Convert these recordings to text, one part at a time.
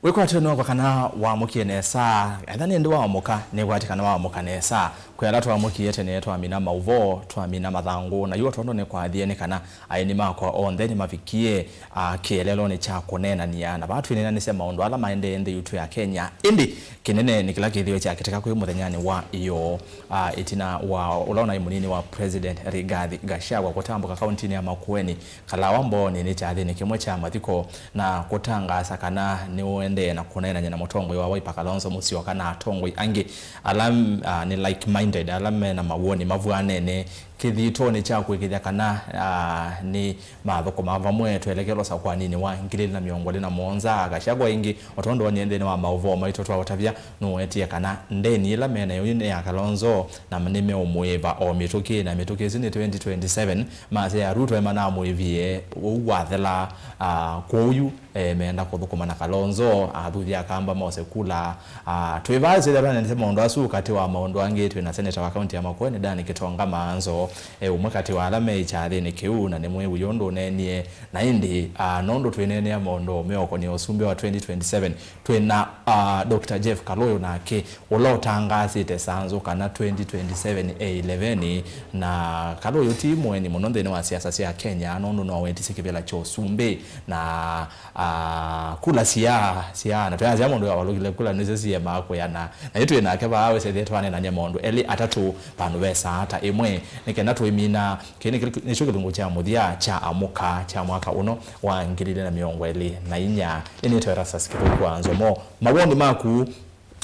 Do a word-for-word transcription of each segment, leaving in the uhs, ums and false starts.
Wĩkwatyo nĩwakwa kana wamũkie nesa, etha nĩndĩ waamũka, nĩkwatĩ kana waamũka nesa. Kwĩ ala twamũkie tene twamina maũvoo, twamina mathangũ, na yu o tondũ nĩkwathie nĩ kana aeni makwa onthe nĩmavikie, a, kĩeleelonĩ kya kũneenany'a, na vaa twĩneenanĩsya maũndũ ala maendee nthĩ yitũ ya Kenya. Ĩndĩ kĩnene nĩ kĩla kĩthĩwe kyakĩtĩka kwĩ mũthenyanĩ wa ĩyoo, a, ĩtina wa ũla ũnaĩ mũnini wa President Rigathi Gachagua kũtambũka kauntinĩ ya Makueni, Kalawa Mbooni nĩ kyathĩnĩ kĩmwe kya mathiko na kũtangaasa kana nĩũendee na kũneenany'a na mũtongoi wa Wiper Kalonzo Musyoka na atongoi angĩ ala, a, nĩ like-minded, ala me na mawoni mavw'anene kĩthitonĩ kya kũĩkĩĩthya kana, a, nĩ mathũkũma vamwe twelekele ũsakũaninĩ wa ngili ilĩ na mĩongo ĩlĩ na mũonza. Gachagua ĩngĩ, o tondũ wonie nthĩnĩ wa maũvoo maitũ twaũtavya, nũwetie kana ndeni ĩla me nayo yu nĩ ya Kalonzo na nĩmeũmũĩva o mĩtũkĩ, na mĩtũkĩ ĩsu nĩ twenty twenty-seven. Masya ya Ruto emanamũĩvie ũu wathela, a, kwoou yu, e, meenda kũthũkũma na Kalonzo, athuthi a Kamba mose kula. A, twĩ vaa twĩthĩa twanenete maũndũ asu katĩ wa maũndũ angĩ, twĩ na seneta wa kaunti ya Makueni, Dan Kitonga Maanzo, e ũmwe katĩ wa ala me kyathĩnĩ kĩu, na nĩ mwĩwi ũndũ ũneenie. Na ĩndĩ, a, nũndũ twĩneenea maũndũ meũkonia ũsumbĩ wa twenty twenty-seven, twĩ na, a, Doctor Jeff Kalũyũ, nake ũla ũtangaasĩte sanzũ kana twenty twenty-seven e ĩleveni, na Kalũyũ ti mũeni mũno nthĩnĩ wa siasa sya Kenya, nũndũ no wetisye kĩvĩla kya ũsumbĩ, na, a, kula siaa, siaa, na twĩasya mũndũ avalũkile kula nĩsyo siemaa kwĩana. Na yu twĩ nake vaa wĩsethie twaneenany'a maũndũ elĩ atatũ vandũ ve saa ta ĩmwe, nĩ kenda tũimina. Kĩĩ nĩ kĩlĩ-, nĩkyo kĩlungu kya mũthya kya Amũka kya mwaka ũno wa ngili ilĩ na mĩongo ĩlĩ na inya. Nĩnĩtwe Erastus Kĩthũku wa Nzomo. Mawoni maku,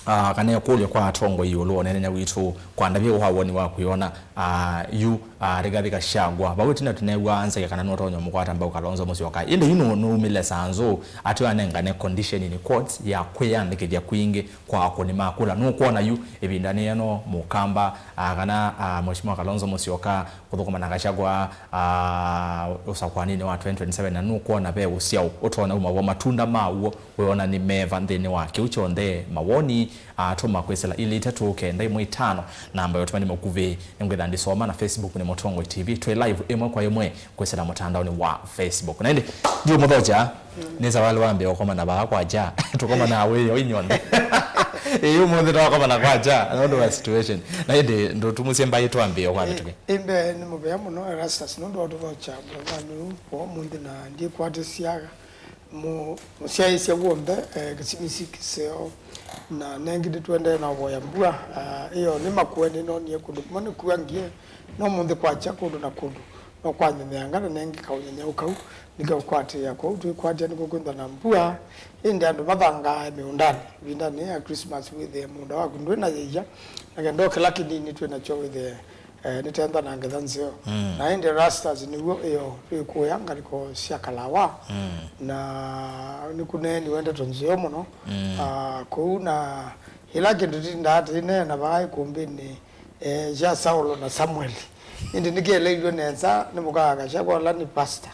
ah, kana ĩkũlyo kwa atongoi ĩũlũ wa ũneenany'a witũ, kwandavye wa woni waku ĩona, ah, yu, ah, Rigathi Gachagua. Vau ĩtina tũneew'aa nzeke kana nũtonya mũkwata mbau Kalonzo Musyoka. Ĩndĩ yu nũ-, nũumile sanzũ, atĩ anengane condition in quotes ya kwĩyandĩkĩthya kwingĩ kwa akũni ma kula. Nũkwona yu ĩvindanĩ yĩno Mũkamba, ah, kana, ah, Mheshimiwa Kalonzo Musyoka kũthũkũma na Gachagua, ah, ũsakũaninĩ wa twenty twenty-seven, na nũkwona ve ũsyao ũtonya uma vo, matunda maw'o wĩona nĩ meva nthĩnĩ wa kĩu kyonthe? Mawoni, ah, tũma kwĩsĩla ilĩ itatũ kenda ĩmwe itano, namba ya ũtũmani mũkuvĩ. Nĩngwĩtha ndisoma na Facebook nĩ Mũtongoi T V. Twĩ live ĩmwe kwa ĩmwe kwĩsĩla mũtandaonĩ wa Facebook. Na ĩndĩ ndiũmũthokya, nĩ savalĩ wambĩa ũkomana vaa kwakya. Tũkomanaa wĩoo inyonthe. Ĩĩ, ũmũnthĩ twakomana kwakya nũndũ wa situation. Na ĩndĩ ndũtumusye mbaĩ twambĩĩe kwa mĩtũkĩ. Ĩmbe nĩ mũvea mũno Erastus nũndũ wa ũtũthokya mũthanĩ ũũ wa ũmũnthĩ, na ndikwatĩsyaga mũ-, mũsyaĩĩsya w'onthe, eh, kĩsivisi kĩseo, na nengĩ nĩtũendee na ũvoya mbua, ah, ĩyo nĩ Makueni nonie kũndũ kũmwe nĩkua ngie, no mũnthĩ kwakya kũndũ na kũndũ no kwanyenyeanga, na nengĩ kaũnyenyeu kau nĩkeũkwatĩĩa. Kwoou twĩkwatya nĩkũkwĩthwa na mbua, ĩndĩ andũ mathangaa mĩũndanĩ. Ĩvindanĩ ya Christmas wĩthĩe mũũnda waku ndwĩ na yĩia, na kenda o kĩla kĩnini twĩ nakyo wĩthĩe, eh, nĩtenda na ngetha nzeo. Mm. Na ĩndĩ Erastus nĩw'o ĩyo twĩkũya ngalĩko sya Kalawa. Mm. Na nĩkũneeniwe ndeto nzeo mũno. Mm. Ah, kũu na ĩla kĩndũ tindaa tĩneena vaa ĩkũmbĩnĩ, eh, sya Saulo na Samueli. Ĩndĩ nĩkĩeleilw'e nesa nĩ mũka wa Gachagua ũla nĩ pastor.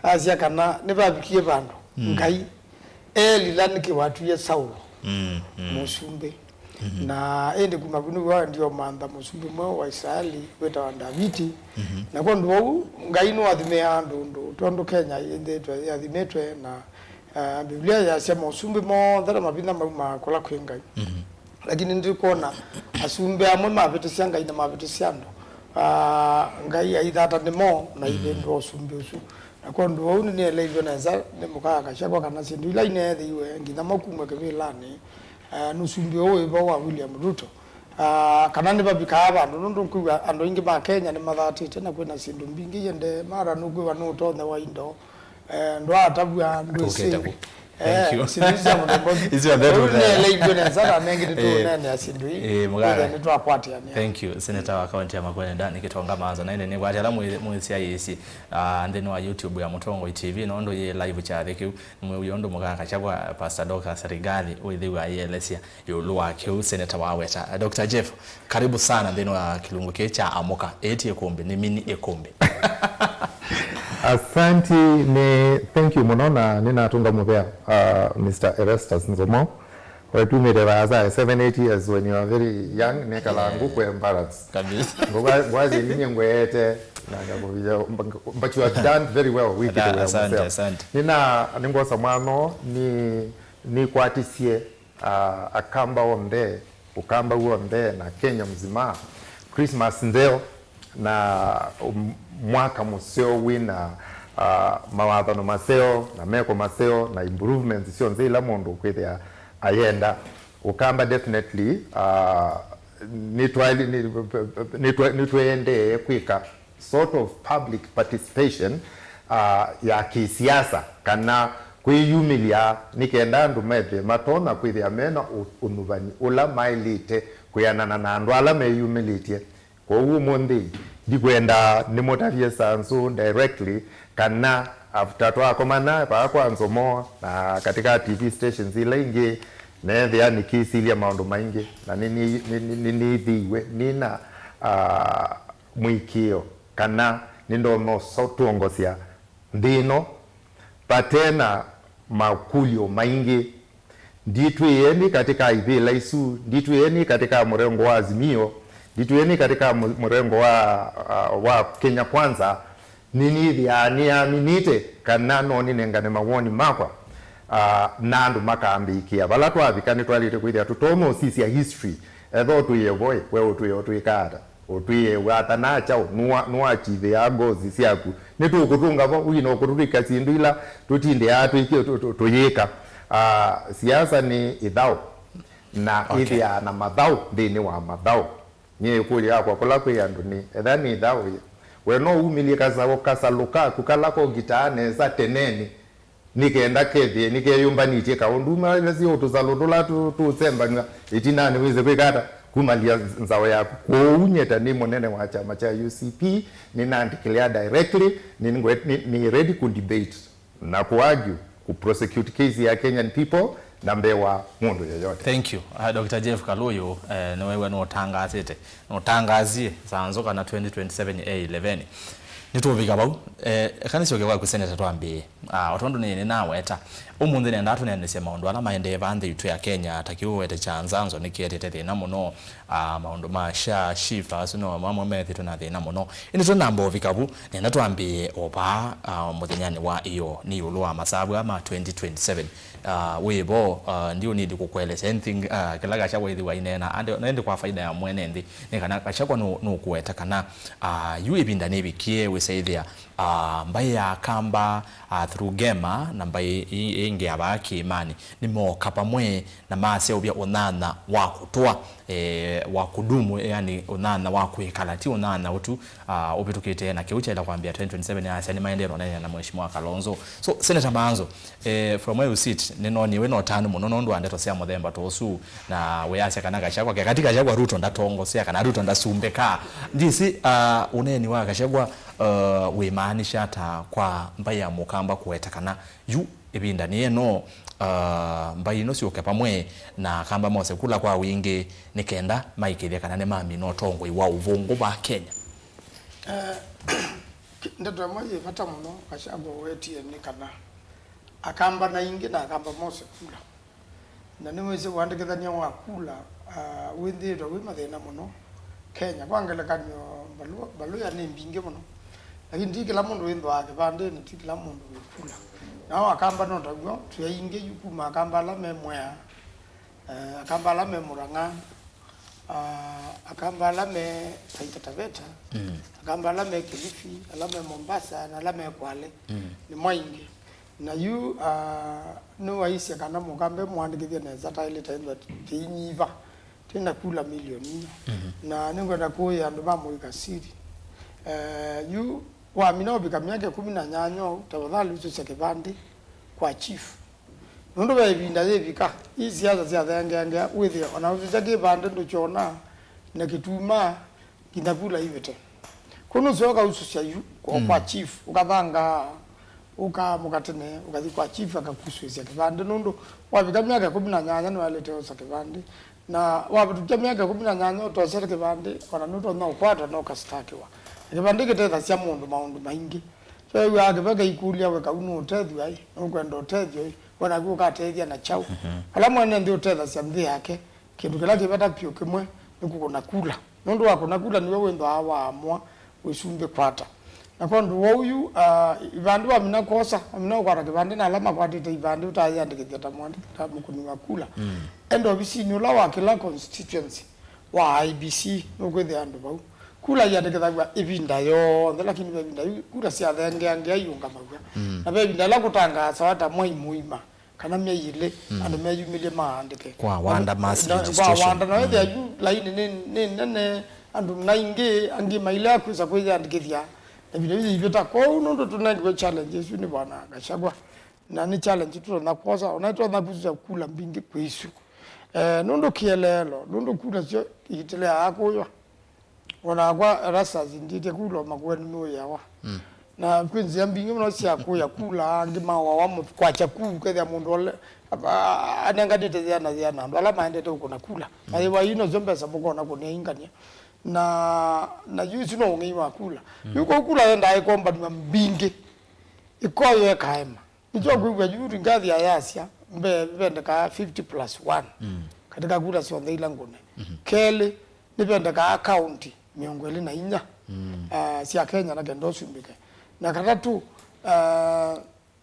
Asya kana nĩvavikie vandũ, mm, Ngai elila nĩkĩ watwie Saulo, mm, mm, mũsumbĩ. Mhm. Na ĩndĩ kuma vu nĩw'o aendie ũmantha mũsumbĩ mweũ wa Isaeli wĩtawa Ndaviti. Mhm. Na kwondũ wa ũu, Ngai nĩwathimĩaa andũ ũndũ, tondũ Kenya yĩthĩĩtwe yathimĩtwe na, ah, Biblia yasya mosumbĩ monthe na mavinya maumaa kũla kwĩ Ngai. Mhm. Lakini nĩtũkwona asumbĩ amwe mavĩtĩsya Ngai na mavĩtĩsya andũ. Ah, Ngai aithata nĩmo na, mm, ivĩndũa ũsumbĩ ũsu. Na kwondũ wa ũu nĩnĩeleilw'e nesa nĩ mũka wa Gachagua kana syĩndũ ila ineethĩiwe nginya makumw'e kĩvĩlanĩ, ah, nũsumbĩ ũũ wĩ vo wa William Ruto. Ah, kana nĩvavikaa vandũ, nũndũ nkwĩw'a andũ aingĩ ma Kenya nĩmathatĩte na kwĩna syĩndũ mbingĩ iendee. Mara nũkwĩw'a nũtonya wa indo, eh, ndwatavw'a ndwĩsĩ. Tũkĩte ku. Thank you. Eh, syĩndũ isu sya mũthemba ũsu. Isu onthe tũneenea. Nĩeleilw'e nesa na nengĩ, eh, nĩtũũneenea syĩndũ ii. Eh, mũgaka. Wĩthĩa nĩtwakwatĩanĩa. Thank you, Senator wa kaunti ya Makueni, Dan Kitonga Maanzo. Na ĩndĩ nĩkwatya ala mwĩ-, mwĩsyaĩĩsye, ah, nthĩnĩ wa YouTube ya Mũtongoi T V, nũndũ yĩ live kyathĩ kĩu. Nĩmwĩwie ũndũ mũka Gachagua, Pastor Dorcas Rigathi, ũĩthĩwa ayĩelesya ĩũlũ wa kĩu Senator waweta. Doctor Jeff, karibu sana nthĩnĩ wa kĩlungu kĩĩ kya Amũka. Ĩĩ ti ĩkũmbĩ, nĩ mini ĩkũmbĩ. Asanti, nĩ thank you mũno, na nĩnatũnga mũvea, uh, Mister Erastus Nzomo. Wetumĩte vaasa seven, eight years when you are very young, nĩkalaa, yeah, ngũkũ embarrass. Kabisa. Ngwa-, ngwasya ninye ngweete, na ngakũvia, but you have done very well, wĩkĩte wĩa mũseo. Asante, asante. Nĩna, nĩngwosa mwano, nĩ Nĩkwatisye, ah, Akamba onthe, Ũkamba w'onthe na Kenya mzima, Christmas nzeo na, um, mwaka mũseo wĩna, ah, mawathano maseo na meko maseo na improvements syonthe ila mũndũ ũkwĩthĩa ayenda. Ũkamba definitely, ah, nĩtwaĩli-, nĩ-, nĩtwa-, nĩtwendee kwĩka sort of public participation, ah, ya kĩsiasa, kana kwĩyumĩlya, nĩ kenda andũ methĩe matonya kwĩthĩa mena ũ-, ũnyuvani ũla maĩlĩte kwĩanana na andũ ala meyumĩlĩtye. Kwoou ũmũnthĩ, ndikwenda nĩmũtavye Sanzu directly, kana after twakomana vaa kwa Nzomo na katika T V stations ila ingĩ, neethĩa nĩkĩsilye maũndũ maingĩ, na nĩ-, nĩ-, nĩ-, nĩ-, nĩnĩthĩiwe nĩna, ah, mũĩkĩĩo kana nĩndonya ũtwongosya nthĩ ĩno vate na makũlyo maingĩ. Nditwĩe nĩ katika ivĩla isu, nditwĩe nĩ katika mũrengo wa Azimio, nditwĩe nĩ katika mũ-, mũrengo wa, ah, wa Kenya Kwanza, nĩnĩthĩaa nĩaminĩte kana no nĩnengane mawoni makwa, ah, na andũ makambĩĩkĩa. Vala twavika nĩtwaĩlĩte kwĩthĩa tũtonya ũsisya history, ethĩwa ũtwĩe voi, we ũtwĩe ũtwĩka ata? Ũtwĩe wathanaa kyaũ? Nũa-, nũachievĩaa goals syaku? Nĩtũkũtũnga vo, ũina ũkũtũvika syĩndũ ila tũtindĩaa tũiki-, tũ-, tũ-, tũyĩka. Ah, siasa nĩ ĩthaũ, na Okay. ĩthĩaa na mathaũ nthĩnĩ wa mathaũ. Nyie ĩkũlyo yakwa kũla kwĩ andũ nĩ, etha nĩ ĩthaũ yĩ, we no umĩlye kasaũ kasalũ kaku kala kokitaa nesa tenenĩ, nĩ kenda kethĩe nĩkeyũmbanĩtye kaũ? Nduma ila syĩ o tũsalũ tũla tũ-, tũũsembanw'a ĩtinanĩ wĩse kwĩka ata? Kumalya nzaũ yaku. Kwoou nyie ta nĩ mũnene wa kyama kya U C P, nĩna declare directly, nĩ ngwe-, nĩ, nĩ ready ku debate na ku argue, ku prosecute case ya Kenyan people na mbee wa mũndũ yoyote. Thank you. Uh, Doctor Jeff Kaluyu, eh, nĩwew'a nũtangaasĩte, nũtangaasie Sanzu kana twenty twenty-seven e eleven. Nĩtũvika vau. Eh, eka nĩsyoke kwaku Senator twambĩĩe. Ah, o tondũ nĩ, nĩnaweta, ũmũnthĩ nendaa tũneenesye maũndũ ala maendee vaa nthĩ itũ ya Kenya, ta kĩu ũwete kya Nzanzo nĩkĩetete thĩna mũno. Ah, maũndũ ma SHA, SHIF, asu no mamwe methĩtwe na thĩna mũno. Ĩndĩ tũnamba ũvika vu, nenda twambĩĩe o vaa, ah, mũthenyanĩ wa ĩyoo, nĩ ĩũlũ wa masavu aa ma twenty twenty-seven. Ah, wĩ vo, ah, ndiũnidi kũkũelesya anything, ah, kĩla Gachagua ĩthĩwa aineena, ande, na ĩndĩ kwa faida ya mwene nthĩ, nĩ kana Gachagua nũ-, nũkũweta kana, ah, yu ĩvinda nĩvikie wĩsaĩthĩa, ah, mbaĩ ya Akamba, ah, through Gema na mbaĩ ĩ-, ĩngĩ ya vaa kĩĩmanĩ, nĩmooka vamwe na maseũvya ũnyanya wa kũtũa, eh, wa kũdumu, yani ũnyanya wa kwĩkala, ti ũnyanya ũtu, ah, ũvĩtũkĩte. Na kĩu kyaĩla kwambĩa twenty twenty-seven, asya nĩmaendee na ũnene na Mheshimiwa Kalonzo. So, Senator Maanzo, eh, from where you sit, nĩnonie wĩ na ũtanu mũno nũndũ wa ndeto sya mũthemba ta ũsu, na wĩasya kana Gachagua, keka ti Gachagua, Ruto ndatongosea kana Ruto ndasumbĩkaa. Ndisi, ah, ũneeni wa Gachagua, ah, wĩmaanisha ata kwa mbaĩ ya Mũkamba kũweta kana yu ĩvinda nĩ ĩno, ah, mbaĩ ino syũke vamwe na Akamba mose kula kwa wingĩ nĩ kenda maĩkĩĩthye kana nĩmamina ũtongoi wa ũvũngũ va Kenya? Eh, ndeto ĩmwe yĩ vata mũno Gachagua wetie nĩ kana Akamba na ingĩ na Akamba mose kula. Na nĩwĩsĩ ũandĩkĩthany'a wa kula, ah, wĩthĩĩtwe wĩ mathĩna mũno Kenya. Kwa ngelekany'o, mbalũa, mbalũa nĩ mbingĩ mũno, lakini ti kĩla mũndũ wĩthwaa kĩvandĩnĩ, ti kĩla mũndũ wĩkula. Nao Akamba no taw'o, twĩ aingĩ yu kuma Akamba ala me Mwea, eh, Akamba ala me Murang'a, ah, Akamba ala me Taita Taveta, Mm. Akamba ala me Kilifi, ala me Mombasa, na ala me Kwale, Mm. nĩ maingĩ. Na yu, ah, nĩwaisye kana Mũkamba mũandĩkĩthye nesa taĩlĩte ĩndwa tĩinyiva, twĩ na kula milioni inya. Mhm. Na nĩngwenda kũĩa andũ ma mũika siri. Eh, yu wamina ũvika myaka ĩkũmi na nyanya ũu, tafadhali ũsũsya kĩvandĩ kwa chief. Nũndũ ve ĩvinda yĩvika, ii siasa syathengeangea, wĩthĩe ona ũsũsya kĩvandĩ ndũkyona na kĩtuma nginya kula ivĩte. Kũu nũsyoka ũsũsya yu kwa, Mm. kwa chief, ũkathanga, ũkaamũka tene, ũkathi kwa chief akakusũĩsya kĩvandĩ, nũndũ wavika myaka ĩkũmi na nyanya nĩwaĩlĩte ũsa kĩvandĩ, na wavĩtũkya myaka ĩkũmi na nyanya ũtosete kĩvandĩ, ona nũtonya ũkwatwa na ũkasitakiwa. Na kĩvandĩ kĩtethasya mũndũ maũndũ maingĩ. So ew'aa kĩveka ikũlya, we kau nũũtethw'a ĩ, nũkwenda ũtethyo ĩ, we naku ũkatethya na kyaũ? Mhm. Vala mwene nthĩ ũtethasya nthĩ yake, kĩndũ kĩla kĩ vata vyũ kĩmwe nĩ kũkũna kula. Nũndũ wa kũna kula nĩwe wĩthwaa waamũa wĩsumbĩ kwata. Na kwa ũndũ wa ũyu, ah, ivandĩ wamina kwosa, wamina ũkwata kĩvandĩ na ala makwatĩte ivandĩ ũtayĩandĩkĩthya ta mwandĩki, ta mũkũni wa kula. Mm. Enda ovisinĩ ũla wa kĩla constituency wa I E B C, nũkwĩthĩa andũ vau. Kula iandĩkĩthaw'a ĩvinda yonthe, lakini ve ĩvinda yu kula syathengeangĩa iũngamaw'a. Mm. Na ve ĩvinda ĩla kũtangaasawa ta mwai mũima, kana myei ĩlĩ, mm, andũ meyumĩlye maandĩke. Kwa wanda mass na, registration. Kwa wanda, na wethĩa, mm, yu laini nĩ, nĩ nene, andũ naingĩ, angĩ mailea kwĩsa kwĩyandĩkĩthya, na ĩvinda yu yĩivĩta. Kwoou nũndũ tũnengiwe challenge ĩsu nĩ Bwana Gachagua, na nĩ challenge tũtonya kwosa, ona tũtonya kwĩsũsya kula mbingĩ kwĩ isu. Eh, nũndũ kĩeleelo, nũndũ kula syo itilea kũywa. Ona kwa Erastus ndĩtye kula o Makueni nũyawa. Mm. Na kwĩ nzĩa mbingĩ mũno sya kũya kula, angĩ mawawa mũ-, kwakya kuu, kethĩa mũndũ ole, a-, a-, anenganĩte yĩana yĩana, andũ ala maendete ũkũna kula. Na yĩwa ii nosyo mbesa mũkona kũnengania. Na, na yu isu no ũng'ei wa kula. Mm. Yu kwa kula yendaa ĩkombanw'a mbingĩ, ĩkoyo ĩkaema. Nĩkyo kwĩw'a yu Rigathi ayasya, mbe-, vendekaa fifty plus one, mm, katika kura syonthe ila ngũne. Mhm. Kelĩ, nĩvendekaa kaunti mĩongo ĩlĩ na inya, mm, ah, sya Kenya na kenda ũsumbĩke. Na katatũ, ah,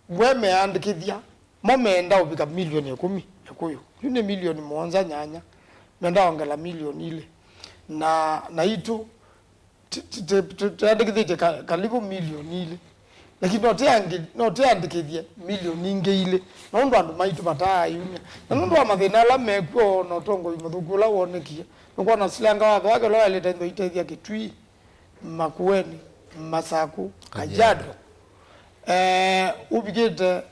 we meandĩkĩthya, mo meenda ũvika milioni ĩkũmi Ĩkũyũ. Yu nĩ milioni mũonza nyanya, menda ongela milioni ilĩ. Na, na itũ, ti-, ti-, ti-, ti-, tũandĩkĩthĩtye ka-, kalivu milioni ilĩ, lakini no tĩangi-, no tĩandĩkĩthye milioni ingĩ ilĩ, na ũndũ andũ maitũ mataayumya. Na nũndũ wa mathĩna ala mekw'o na ũtongoi mũthũku ũla wonekie, nũkwona silanga watho wake ũla waĩlĩte nthĩ itethya Kitui, Makueni, Masaku, Kajiado. Kajiado. Eh, ũvikĩte,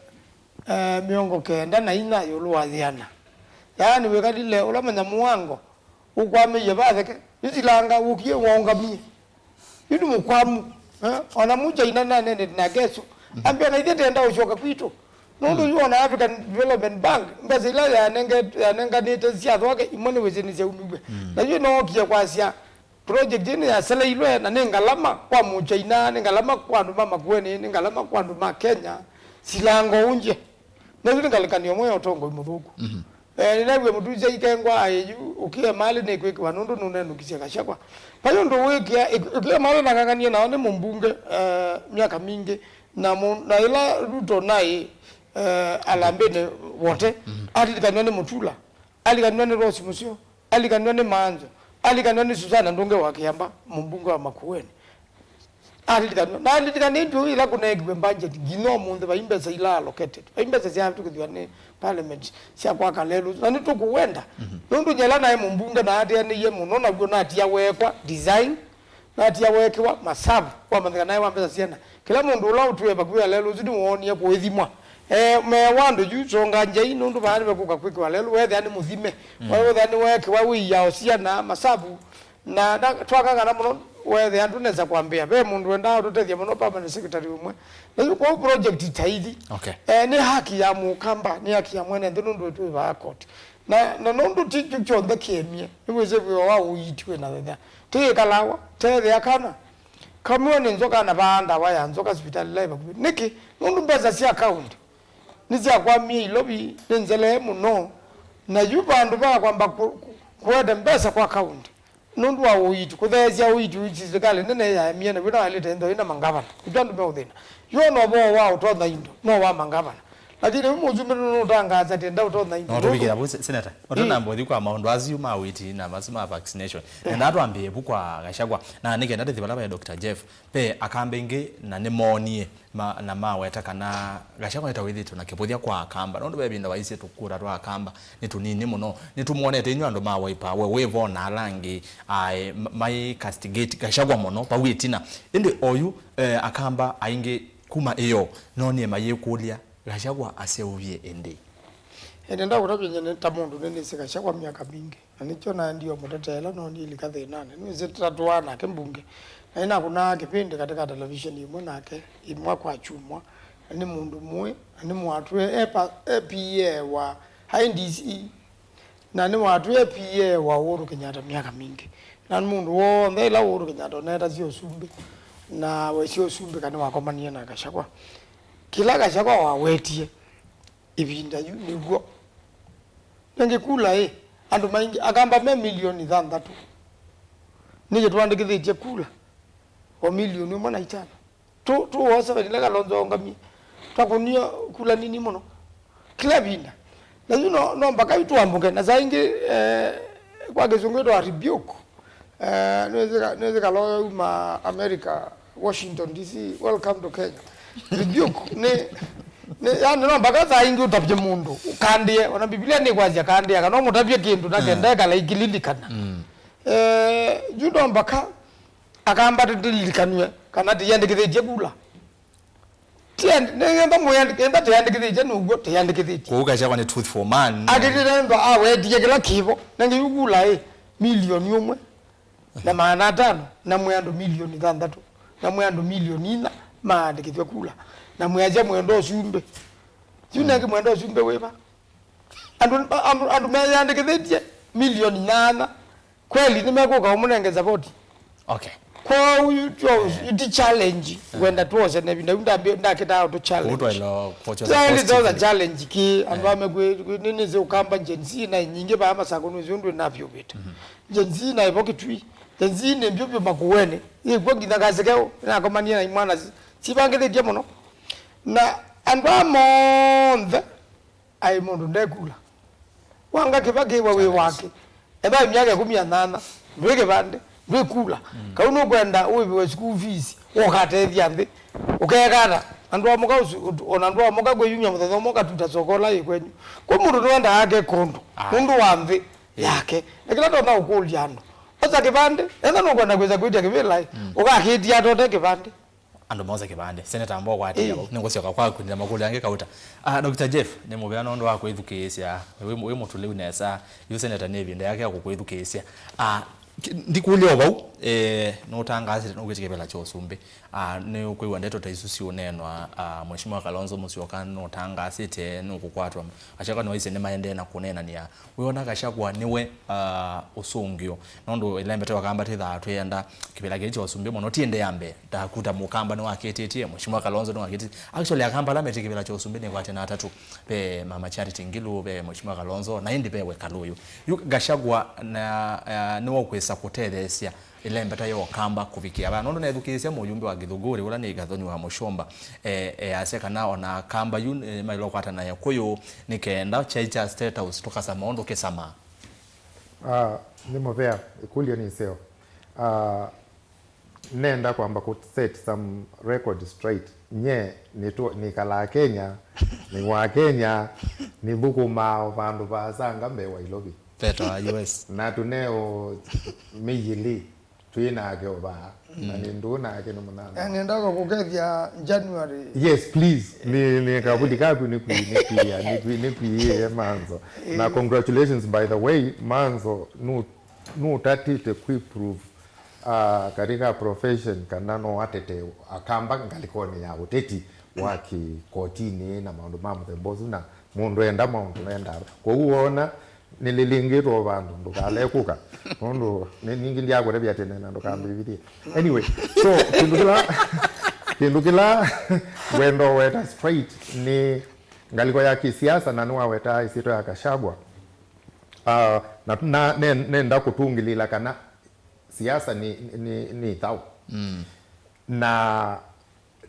eh, mĩongo kenda na inya ĩũlũ wa yĩana. Yaani wĩkalile ũla manya mũango, ũkwamĩie vatheke, yu silanga ũkie waũngamie. Yu nĩ mũkwamu. Eh? Ona mũkyaina nanenete nake Yesu. Mhm. Ambĩa na ithyĩ tenda ũsyoka kwitũ. Nũndũ, mm, yu ona African Development Bank, mbesa ila yanenge-, yanenganĩte sya thwake, imwe nĩ wĩsĩ nĩsyaumiw'e. Mm. Na yu nookie kwasya, project ĩno yaseleilwe na nĩ ngalama kwa mũkyaina, nĩ ngalama kwa andũ ma Makueni, nĩ ngalama kwa andũ ma Kenya, silanga ũngye. Na yu nĩ ngalĩkanĩo ĩmwe ya ũtongoi mũthũku. Mhm. Eh, nĩnaĩw'e mũtusi aikengwa aĩ yu, ũkĩe malĩ nĩkwĩkĩwa nũndũ nũnenũkisye Gachagua. Vai ũndũ wĩkĩa, ĩk-, ũkĩe malĩ nang'ang'anie nao nĩ mũmbunge, eh, myaka mingĩ, na mũ-, na ĩla Ruto naĩ, eh, alambĩnĩ wote, mhm, alilikanwa nĩ Mutula, alikanwa nĩ Rose Musyo, alikanwa nĩ Maanzo, alikanwa nĩ Susana Ndunge wa Kiamba, mũmbunge wa Makueni. Alilikanwa. Na alilikanĩtw'e ĩla kũneekiwe budget, nginya ũmũnthĩ vai mbesa ila allocated. Vai mbesa syavĩtũkĩthw'a nĩ parliament sya kwaka lelũ. Na nĩtũkũwenda. Mhm. Nũndũ nyie ĩla naĩ mũmbunge naatĩanĩie mũno, naw'o natia weekwa design, natia weekĩwa masavu, kwamanyĩka naĩ wa mbesa syana. Kĩla mũndũ ũla ũtwĩe vakuvĩ na lelũ ũsu nĩwoonie kũĩthimwa. Eh, meewa andũ yu, songa ngyai, nũndũ vaa nĩvekũka kwĩkĩwa lelũ, weethĩa nĩ mũthime. Mm. Weethĩa nĩweekĩwa wĩia o syana, masavu, Na, na twakangana mũno, wethĩa ndũnesa kwambĩa. Ve mũndũ wendaa ũtũtethya mũno, permanent secretary ũmwe. Na yu kwoou project ta ithi. Okay. Eh, nĩ haki ya mũkamba, nĩ haki ya mwene nthĩ nũndũ twĩ vaa court. Na, na nũndũ ti kyu kyonthe kĩemie, nĩwĩsĩ wĩoo wa ũiiti wĩ na thethya. Tĩĩkalawa, tethĩa kana. Kamwe nĩ nzoka na vaa ndawa ya nzoka sivitalĩ ĩla ĩ vakuvĩ. Nĩkĩ? Nũndũ mbesa sya county nĩsyakwamie Ilovi, nĩ nzelee mũno. Na yu vandũ va kwamba kũ-, kũ-, kũete mbesa kwa county. Nũndũ wa ũiiti, kũtheesya ũiiti, ũiiti silikalĩ nene yaemie, na wĩna waĩlĩte ĩntho ĩna mangavana. Ĩtwa andũ me ũthĩna. Yu ona ũvoo wa ũtonya indo, no wa mangavana. Lakini yu mũsumbĩ nũnũtangaasa atĩ ndaũtonya indo. No tũvikĩla vu, se-, Senator. Eh. Ũtanamba ũthi kwa maũndũ asu ma ũiiti na masu ma vaccination. Eh. Nenda twambĩe vu kwa Gachagua. Na nĩ kenda tũthi vala ve Doctor Jeff. Ve akamba aingĩ na nĩmoonie. Ma-, na maweta kana Gachagua nĩtawĩthĩtwe na kĩvũthya kwa Akamba, nũndũ ve ĩvinda waisye tũkura twa Akamba nĩ tũnini mũno. Nĩtũmwonete inyw'ĩ andũ ma Wiper, we wĩ vo na ala angĩ, aĩ, ma-, mai castigate Gachagua mũno vau ĩtina. Ĩndĩ oyu, eh, Akamba aingĩ kuma ĩyoo nonie mayĩkũlya, Gachagua aseũvye ĩndĩĩ? Ĩndĩ ndakũtavya nyie nĩ ta mũndũ nĩnĩsĩ Gachagua myaka mingĩ. Na nĩkyo naendie ũmũteteela, no nilika thĩnanĩ. Nĩwĩsĩ tũtatũaa nake mbunge. Na nĩnakũnaa kĩpindi katika televisheni ĩmwe nake, ĩmwe kwa kyumwa. Na nĩ mũndũ mũĩ, na nĩ mũatwĩe e pa-, e P A wa, aĩ D C, na nĩ mũatwĩe P A wa Uhuru Kenyatta myaka mingĩ. Na nĩ mũndũ w'onthe ĩla Uhuru Kenyatta ũnetasye ũsumbĩ, na wesĩ ũsumbĩ kana wakomanie na Gachagua. Kĩla Gachagua wawetie ĩvinda yu nĩw'o. Nengĩ kula ĩ, andũ maingĩ, Akamba me milioni thanthatũ. Nĩkĩ tũandĩkĩthĩtye kula o milioni ũmwe na itano? Tu, tu oh seven ile Kalonzo aũngamie. Twakũnie kula nini mũno. Kĩla ĩvinda. Na yu no, no mpaka yu tũambũke. Na saa ingĩ, eh, kwa kĩsũngũ ĩtawa rebuke. Eh, nĩwĩsĩ ka-, nĩwĩsĩ Kalonzo uma America, Washington D C, "Welcome to Kenya." Rebuke, nĩ, nĩ, yani no mpaka saa ingĩ ũtavye mũndũ, ũkandĩe. Ona Biblia nĩkwasya kandĩe, kana ũmũtavye kĩndũ na kenda ekala ikililikana. Eh, yu no mpaka akamba tũlilikanw'e kana tĩyandĩkĩthĩtye kula. Tĩyand-, nĩgetha mwĩyandĩ-, enda tĩyandĩkĩthĩtye nũw'o tĩyandĩkĩthĩtye. Kwoou Gachagua nĩ truthful man. Akĩtĩte ndo awetie kĩla kĩvo, na ngĩyu kula ĩ, milioni ũmwe na maana atano, na mwĩ andũ milioni thanthatũ, na mwĩ andũ milioni inya maandĩkĩthw'e kula, na mwĩasya mwenda ũsumbĩ. Yu nengĩ mwenda ũsumbĩ wĩva? Andũ, andũ, andũ meyandĩkĩthĩtye milioni nyanya, kweli nĩmekũka ũmũnenge support? Okay. Kwoou yu tyo, yu ti challenge, wenda twose na ĩvinda yu ndambĩ-, ndakĩtaa ũtũ challenge. Kũu twaĩla kwocha support. Challenge kĩ, andũ ame kwĩ, kwĩ, nĩ, nĩsĩ ũkamba Gen Z na nyingĩ vaa masako nĩsĩ ũndũ ĩnavyũvĩte. Gen Z na ĩvo Kitui. Gen Z nĩ mbyũ vyũ Makueni. Yĩkw'a nginya Kasikeu, nakomanie na imwana si-, sivangĩthĩtye mũno. Na andũ aa monthe aĩ mũndũ ndekula. Wanga Kĩvakĩwa wĩ wake. Ethĩwa myaka ĩkũmi na nyanya, ndwĩ kĩvandĩ, ndwĩ kula. Kau nũkwenda ũĩvĩwe school fees, ũkatethya nthĩ. Ũkeeka ata? Andũ amũka ũsu-, ũtu-, ona andũ amũka kwĩyumya mũthenya ũmwe ũkatuta soko ũla yĩ kwenyu. Kwĩ mũndũ nĩwendaa ake kũndũ, nũndũ wa nthĩ yake. Na kĩla tonya ũkũlya andũ. Osa kĩvandĩ, ethĩwa nũkwenda kwĩsa kwĩtya kĩvĩla, ũkakĩtia ata ũte kĩvandĩ? Andũ mose kĩvandĩ. Seneta Mbogo atia vau. Nĩngũsyoka kwaku nĩ makũlyo angĩ Kauta. Ah, Doctor Jeff, nĩ mũvea nũndũ wa kwĩthukĩĩsya. Wĩ, wĩ mũtũlĩu nesa. Yu seneta nĩ ĩvinda yake ya kũkwĩthukĩĩsya. Ah, ki-, ndikũlya o vau, eh, nũtangaasĩte nũkwĩtya kĩvĩla kya ũsumbĩ. Ah, nĩũkwĩw'a ndeto ta isu siũneenwa, ah, Mheshimiwa Kalonzo Musyoka nũtangaasĩte nũkũkwatwa. Gachagua nĩwaisye nĩmaendee na kũneenania. Wĩona Gachagua nĩwe, ah, ũsũngĩo? Nũndũ ĩla mbete wa Kamba twĩthaa twĩenda kĩvĩla kĩĩ kya ũsumbĩ mũno, ti ĩndĩ ya mbee. Ndakuta Mũkamba nĩwakĩtĩtye, Mheshimiwa Kalonzo nĩwakĩtĩtye. Actually, Akamba ala metĩ kĩvĩla kya ũsumbĩ nĩ kwate na atatũ. Ve Mama Charity Ngilu, ve Mheshimiwa Kalonzo, na ĩndĩ ve we Kaluyu. Yu Gachagua na, ah, nĩwe ũkwĩsa kũtetheesya ĩlembeta ya Ũkamba kũvikĩa vaa, nũndũ neethukĩĩsya mũyumbe wa Gĩthũngũrĩ ũla nĩ Gathoni wa Mũchomba, e, easya kana ona Akamba yu, e, maĩle ũkwatana na Ekũyũ nĩ kenda kyai kya State House tũkasama ũndũ kĩsamaa. Ah, nĩ mũvea, ĩkũlyo nĩ ĩseo. Ah, nenda kwamba kũ set some record straight. Nye nĩtũ-, nĩkalaa Kenya, nĩ wa Kenya, nĩthũkũmaa o vandũ vaasanga mbee wa Ilovi. Veta wa U S. Na tũneo mĩyĩlĩ twĩ nake o vaa, na nĩ ndũũ nake nĩ mũnana. Eh, nĩendaa kũkethya January. Yes, please. Nĩ, nĩ kavuli kaku nĩ kwi-, nĩ kwia, nĩ kwi-, nĩ kwiie manzo. Na congratulations, by the way, manzo, nũ-, nũtatĩte kwĩ proof, ah, katika profession kana no atete Akamba ngalĩkonĩ ya ũteti wa kĩkotinĩ na maũndũ ma mũthemba ũsu, na mũndũ enda maũndũ endaa. Kwoou wona nĩlĩlĩngĩtwe o vandũ, ndũkale kũka. Nũndũ nĩ-, ningĩ ndiakũtavya tene na ndũkambĩvithie. Anyway, so, kĩndũ kĩla, kĩndũ kĩla wenda ũweta straight nĩ ngalĩko ya kĩsiasa, na nĩwaweta ĩsyĩtwa ya Gachagua. Ah, na, na ne-, nenda kũtũngĩlĩla kana siasa nĩ, nĩ, nĩ thaũ. Na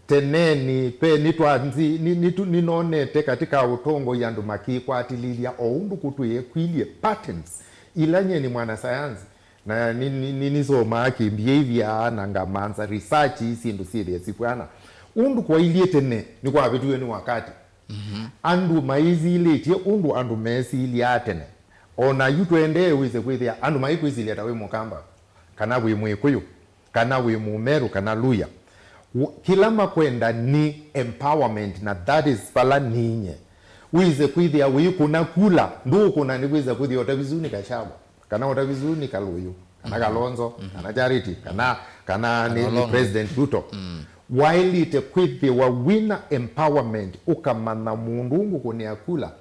teneni, pe nĩtwanzi, nĩ, nĩtu-, nĩnonete katika ũtongoi andũ makĩkwatĩlĩlya o ũndũ kũtwĩe kwilye patterns ila nye nĩ mwanasayansi, na nĩ, nĩ, nĩ, nĩsomaa kĩ behavior na ngamanza research syĩndũ syĩthĩe sipwana. Ũndũ kwailyĩ tene nĩkwavĩtw'e nĩ wakati. Andũ maĩsilĩtye ũndũ andũ mesilyaa tene. O na yu tũendee wĩse kwĩthĩa andũ maikwĩsilya ta wĩ Mũkamba, kana wĩ Mwĩkũyũ, kana wĩ Mũmeru, kana Luya. Wũ-, kĩla makwenda nĩ empowerment, na that is vala ninye. Wĩse kwĩthĩa wĩkũna kula, ndũũkũna nĩ kwĩsa kwĩthĩa ũtavisũ nĩ Gachagua, kana ũtavisũ nĩ Kaluyu, kana Kalonzo, kana Charity, kana, kana nĩ, nĩ President Ruto. Waĩlĩte kwĩthĩwa wĩna empowerment, ũkamanya mũndũ ũngũkũnĩa kula.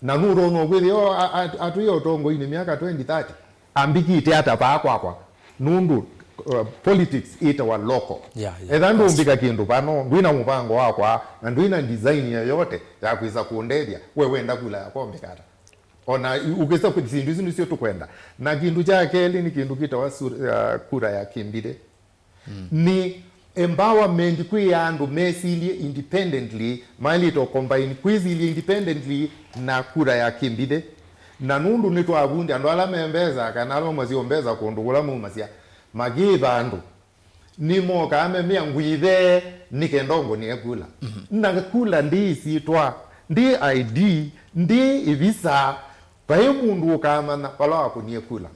Na nũtonya kwĩthĩwa a-, a-, atwĩe ũtongoinĩ myaka twenty, thirty, ambĩkĩte ata vaa kwakwa? Nũndũ, uh, politics ĩtawa local. Yeah, yeah, etha ndũmbĩka kĩndũ vano, ndwĩna mũvango wakwa, na ndwĩna design yoyote ya kwĩsa kũndethya, we wenda kula yakwa ũmbĩka ata? Ona ũkĩsa kwĩ-, syĩndũ isu nĩsyo tũkwenda. Na kĩndũ kya kelĩ nĩ kĩndũ kĩtawa sur-, uh, kura ya kĩmbithĩ. Nĩ Empowerment kwĩ andũ mesilye independently, maĩlĩte combine kwĩsilya independently na kura ya kĩmbithĩ. Na nũndũ nĩtwavundĩ andũ ala me mbesa kana ala maumasya mbesa kũndũ kũla maumasya makĩva andũ, nĩmokaa memea ngwĩthee nĩ kenda ũngũnĩe kula. Na kula ndi ĩsyĩtwa, ndi I D, ndi ĩvisa, vai mũndũ ũkamanya vala wakũnie kula.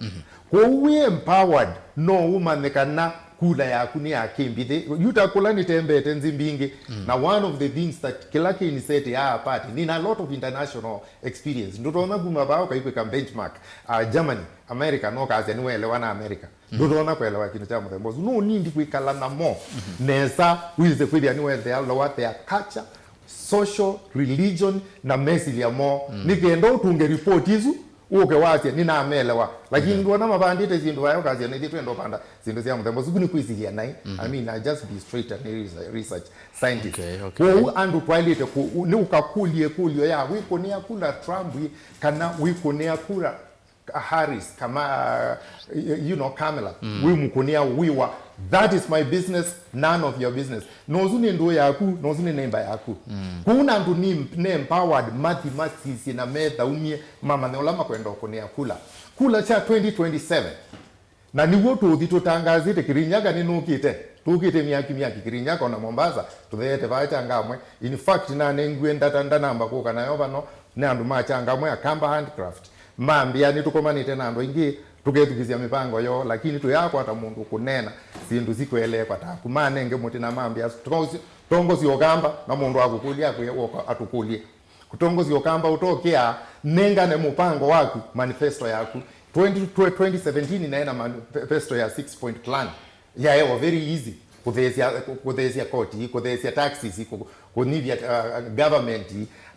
Kwoou wĩ empowered, no ũmanye kana kula yaku nĩ ya kĩmbithĩ. Yu ta kũla nĩtembete nzĩ mbingĩ, na one of the things that kĩla kĩnisetiaa apart, nina a lot of international experience. Ndũtonya kuma vaa ũkaikwĩka benchmark, uh, Germany, America, no kasya nĩwelewa na America. Ndũtonya kũelewa kĩndũ kya mũthemba ũsu. No ũnindi kwĩkala namo nesa, wĩse kwĩthĩa nĩwelewa their culture, social, religion, na mesilya moo. Nĩ kenda ũtunge report isu, ũke wasya, "Nĩnamelewa." Lakini ndwona mavandĩte syĩndũ vaya ũkasya, "Nĩthyĩ twenda ũvanda syĩndũ sya mũthemba ũsu." Nĩ kwĩsilya naĩ. I mean, I just be straight and research, research scientist. Okay, okay. Kwoou andũ twaĩlĩte kũ-, nĩ ũkakũlye ĩkũlyo ya wĩkũnĩa kula Trump ĩ, kana wĩkũnĩa kula Harris, kama, uh, you know, Kamala, wĩ mũkũnĩa wĩwa. That is my business, none of your business. Nosu nĩ ndũũ yaku, nosu nĩ neighbor yaku. Kũu na andũ nĩ, nĩ empowered, mathi masisye na methaumie, mamanye ũla makwenda ũkũnĩa kula. Kula kya twenty twenty-seven. Na nĩw'o tũthi tũtangazĩte Kirinyaga nĩnũkĩte. Tũkĩte myaki myaki Kirinyaga ona Mombasa, tũtheete vaa Changamwe. In fact, nanengiwe ndata ndanamba kũka nayo vano, nĩ andũ ma Changamwe, Akamba Handcraft. Mambĩa nĩtũkomanĩte na andũ aingĩ, tũkethukĩsya mĩvango yoo, lakini tũyaakwata mũndũ kũneena syĩndũ sikũeleekwa taku. Manenge mũtĩ na mambĩa, "Tongosya Ũkamba, na mũndũ akũkũlya akwĩe woka atũkũlye." Kũtongosya Ũkamba ũtokĩaa, nengane mũpango waku, manifesto yaku. Twenty, twenty seventeen naĩ na manifesto ya six point plan. Yaewa very easy. Kũtheesya, kũtheesya koti, kũtheesya taxes, kũ-, kũnyivya, uh, government,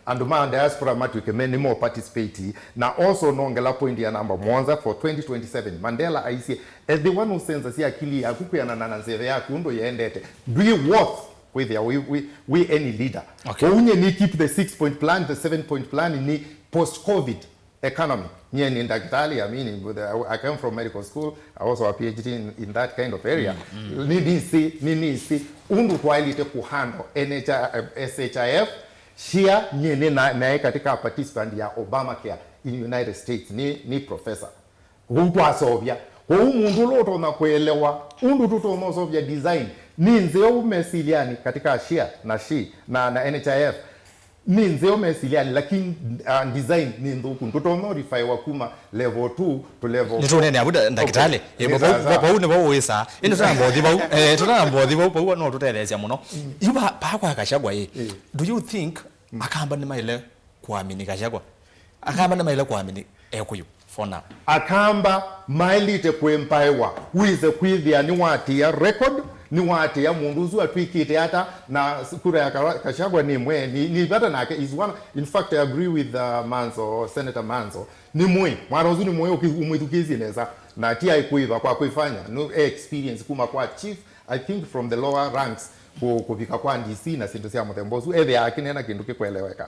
andũ ma diaspora matw'ĩke me nĩmo participate. Na also nongela point ya namba mũonza for twenty twenty-seven. Mandela aisye, ethĩwa nũsenzasya akili yaku kwĩanana na nzeve yaku ũndũ yendete, ndwĩ worth kwĩthĩa wĩ, wĩ, wĩ any leader. Okay. Kwoou nyie nĩ keep the six point plan, the seven point plan nĩ post covid economy. Nyie nĩ ndakĩtalĩ, I mean, I came from medical school, I also a P H D in, in that kind of area. Nĩ nĩsĩ, nĩ nĩsĩ ũndũ twaĩlĩte kũhandle N H I, S H I F, SHIA, nyie nĩ na, naĩ katika participant ya Obamacare in United States, nĩ, nĩ professor. Kwoou twaseũvya. Kwoou mũndũ ũla ũtonya kũelewa ũndũ tũtonya ũseũvya design nĩ nzeo mesilianĩ katika SHIA na SHI na, na N H I F. Nĩ nzeo mesilianĩ, lakini, uh, design nĩ nthũku. Ndũtonya ũrifaiwa kuma level two to level four. Nĩtũnene avu nda-, ndakĩtalĩ. Okay. Ĩ, nĩ vau, sawa, sawa. Vau nĩvo ũĩsaa. Ĩndĩ tũnamba ũthi vau. Eh, tũnamba ũthi vau, vau no tũtetheesya mũno. Yu pa, pa kwa Gachagua ĩ. Do you think Akamba nĩmaĩle kũamini Gachagua? Akamba nĩmaĩle kũamini Ekũyũ for now. Akamba maĩlĩte kũembaĩwa, wĩse kwĩthĩa nĩwatĩa record, nĩwatĩa mũndũ ũsu atw'ĩkĩte ata, na kura ya Ka-, Gachagua nĩ mwe, nĩ, nĩ vata nake, is one, in fact, I agree with, uh, Manzo, Senator Manzo, nĩ mwĩ, mwana ũsu nĩ mwĩ ũkĩ-, ũmwĩthukĩĩsye nesa, na ti aĩ kũĩva kwa kwĩfanya, no experience kuma kwa chief, I think from the lower ranks, kũ-, kũvika kwa D C na syĩndũ sya mũthemba ũsu, ethĩaa akĩneena kĩndũ kĩkũeleweka.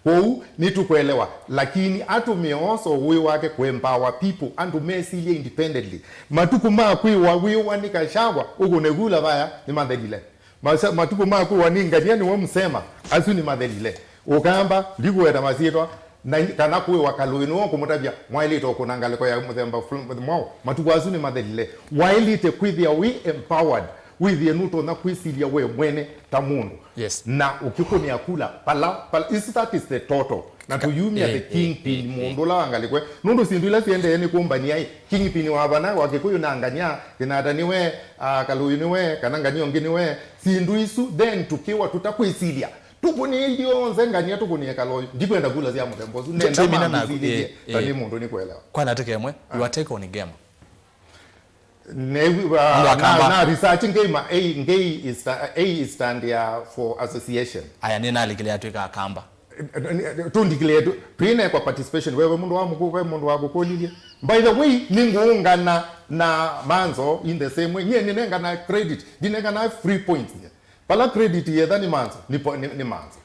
Kwoou nĩtũkũelewa, lakini atũmĩe also ũĩ wake kũempower people, andũ mesilye independently. Matukũ ma kwĩwa wĩwa nĩ Gachagua, ũkũne kula vaya, nĩmathelile. Masa-, matukũ ma kwĩwa nĩ ngania nĩwe mũsema, asu nĩmathelile. Ũkamba, ndikũweta masyĩtwa, na, kana kwĩwa Kalũĩ nĩwe ũkũmũtavya, mwaĩlĩte ũkũna ngalĩko ya mũthemba ful-, mwaũ, matukũ asu nĩmathelile. Waĩlĩte kwĩthĩa wĩ empowered, wĩthĩe nũtonya kwĩsilya we mwene ta mũndũ. Yes. Na ũkĩkũnĩa kula, pala, pala, is that is the total. Na tũyumya the kingpin, mũndũ ũla wa ngalĩko. Nũndũ syĩndũ ila siendee nĩ kũmbania ĩ, kingpin wa vana, wa Kĩkũyũ na ngania, Kĩnata nĩwe, ah, Kalũyũ nĩwe, kana ngania ũngĩ nĩwe. Syĩndũ isu, then tũkĩwa tũtakwĩsilya. Tũkũnĩe ithyonthe ngania tũkũnĩe Kalũyũ. Ndikwenda kula sya mũthemba ũsu. Nenda twĩmina naku, mamĩsilĩlye, eh, ta nĩ mũndũ nĩkwelewa. Kwa natĩka ĩmwe, you are take on Ngema. Nĩw'a, andũ akamba. Na, na research ngei ma, ei, ngei is sta-, ei is stand ya for association. Aya, nĩnalikile atwĩka Akamba. Tũndikile tu, twĩne kwa participation, wewe mũndũ wa mũkũ, we mũndũ wa kũkũlilye. By the way, nĩngũũngana na Manzo in the same way. Nyie nĩnengana credit, ndinengana free points. Pala credit yetha nĩ Manzo, nĩ po-, nĩ, nĩ Manzo.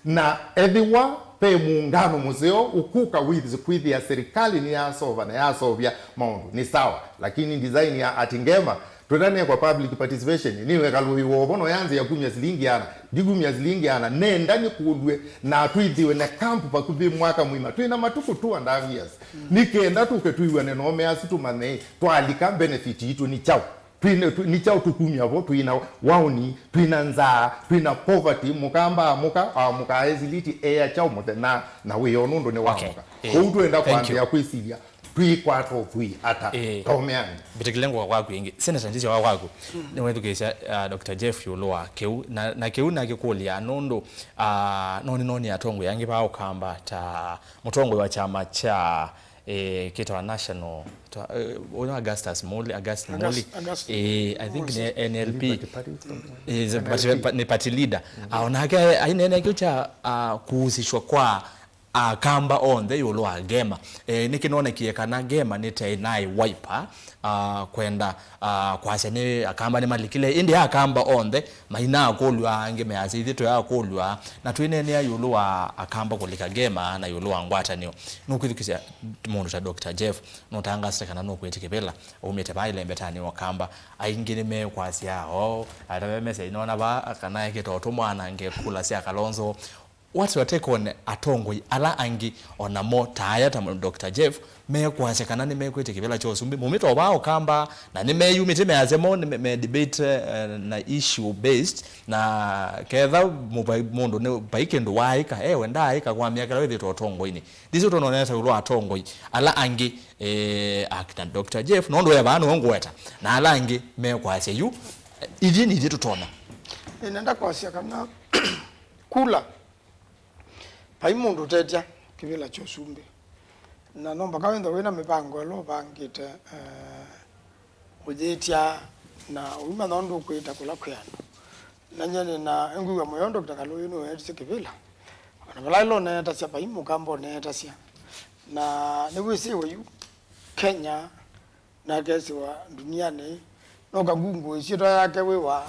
Na ethĩwa ve mũũngano mũseo ũkũka with kwĩthĩa serikali nĩyasova na yaseũvya maũndũ, nĩ sawa. Lakini design ya Ati Ngema, Twĩtanĩe kwa public participation, nĩwekalũĩwa ũvo no yanzĩa kumya silingi ana, ndikumya silingi ana, nenda nĩkũlw'e na twĩthĩwe na camp vakuvĩ mwaka mũima. Twĩna matukũ two and a half years. Nĩ kenda tũke twĩw'ane no me asu tũmanye twalika benefit itũ nĩ kyaũ. Twĩna, twĩ, nĩ kyaũ tũkumya vo, twĩna wauni, twĩna nzaa, twĩna poverty, mũkamba amũka, amũka esiliti ea kyaũ mũthenya na wĩoo nũndũ nĩ Okay. wamũka. Eh, Kwoou twenda thank you. kwambĩa kwĩsilya twĩkwata ũthwii ata Eh, tomeani. Mbĩtĩkĩle ngũka kwaku ĩngĩ. Senator, ndisya wa kwaku. Nĩwethukĩĩsya uh, Doctor Jeff ĩũlũ wa kĩu. Na, na kĩu nakĩkũlya nũndũ uh, noni noni atongoi angĩ va ũkamba ta mũtongoi wa kyama kya eh, kĩtawa National ta- eh, ũyũ Augustus Muli, Augustin Muli. August- Augustine Eh, I think Muli. nĩ N L P. Liberty Party. Eh, the party- pa- nĩ party leader. Ah, onake ainene kĩu kya ah, kuhusishwa kwa Akamba onthe ĩũlũ wa Ngema. E, nĩkĩnonekie kana Ngema nĩtaĩ naĩ Wiper, a, kwenda a, kwasya nĩ Akamba nĩmalikile, ĩndĩ Akamba onthe mainakũlw'a, angĩ measya ithyĩ tũyakũlw'a, na twĩneenea ĩũlũ wa Akamba kũlika Ngema na ĩũlũ wa ngwatanĩo. Nũkwĩthukĩsya mũndũ ta Doctor Jeff, nũtangaasĩte kana nũkwĩtĩ kĩvĩla, aumĩte vaa ĩlembetanĩ wa Akamba. Aingĩ nĩmekwasya, o, ata ve message nona vaa kana ekĩte ũtũmwa anange kula sya Kalonzo. What's your take on atongoi ala angĩ o namo ta aya ta Doctor Jeff mekwasya kana nĩmekwĩtya kĩvĩla kya ũsumbĩ? Maumĩte o vaa Ũkamba na nĩmeyumĩtye measya mo nĩ me, me debate eh, na issue based, na ketha mũvai- mũndũ nĩ vai kĩndũ waaĩka, ewe ndaaĩka kwa myaka ĩla wĩthĩtwe ũtongoinĩ. Ndisĩ ũtononesa ĩũlũ wa atongoi ala angĩ eh, akina Doctor Jeff, nũndũ e vaa nĩwe ngũweta, na ala angĩ mekwasya yu, eh, ithyĩ nĩ ithyĩ tũtonya. Nĩnenda kwasya kana kula Vai mũndũ ũtetya kĩvĩla kya ũsumbĩ, na no mbaka wĩthwe wĩna mĩvango ĩla ũvangĩte, eh, ũyĩtya na ũimanya ũndũ ũkwĩta kũla kwĩ andũ. Na nyie nĩna ngwĩw'a mũyo Doctor Kalũyũ nĩweetisye kĩvĩla. O na vala ĩla ũneetasya, vai Mũkamba ũneetasya. Na nĩwĩsĩwe yu Kenya na akesiwa ndunianĩ, no kangungu ĩsyĩtwa yake wĩ wa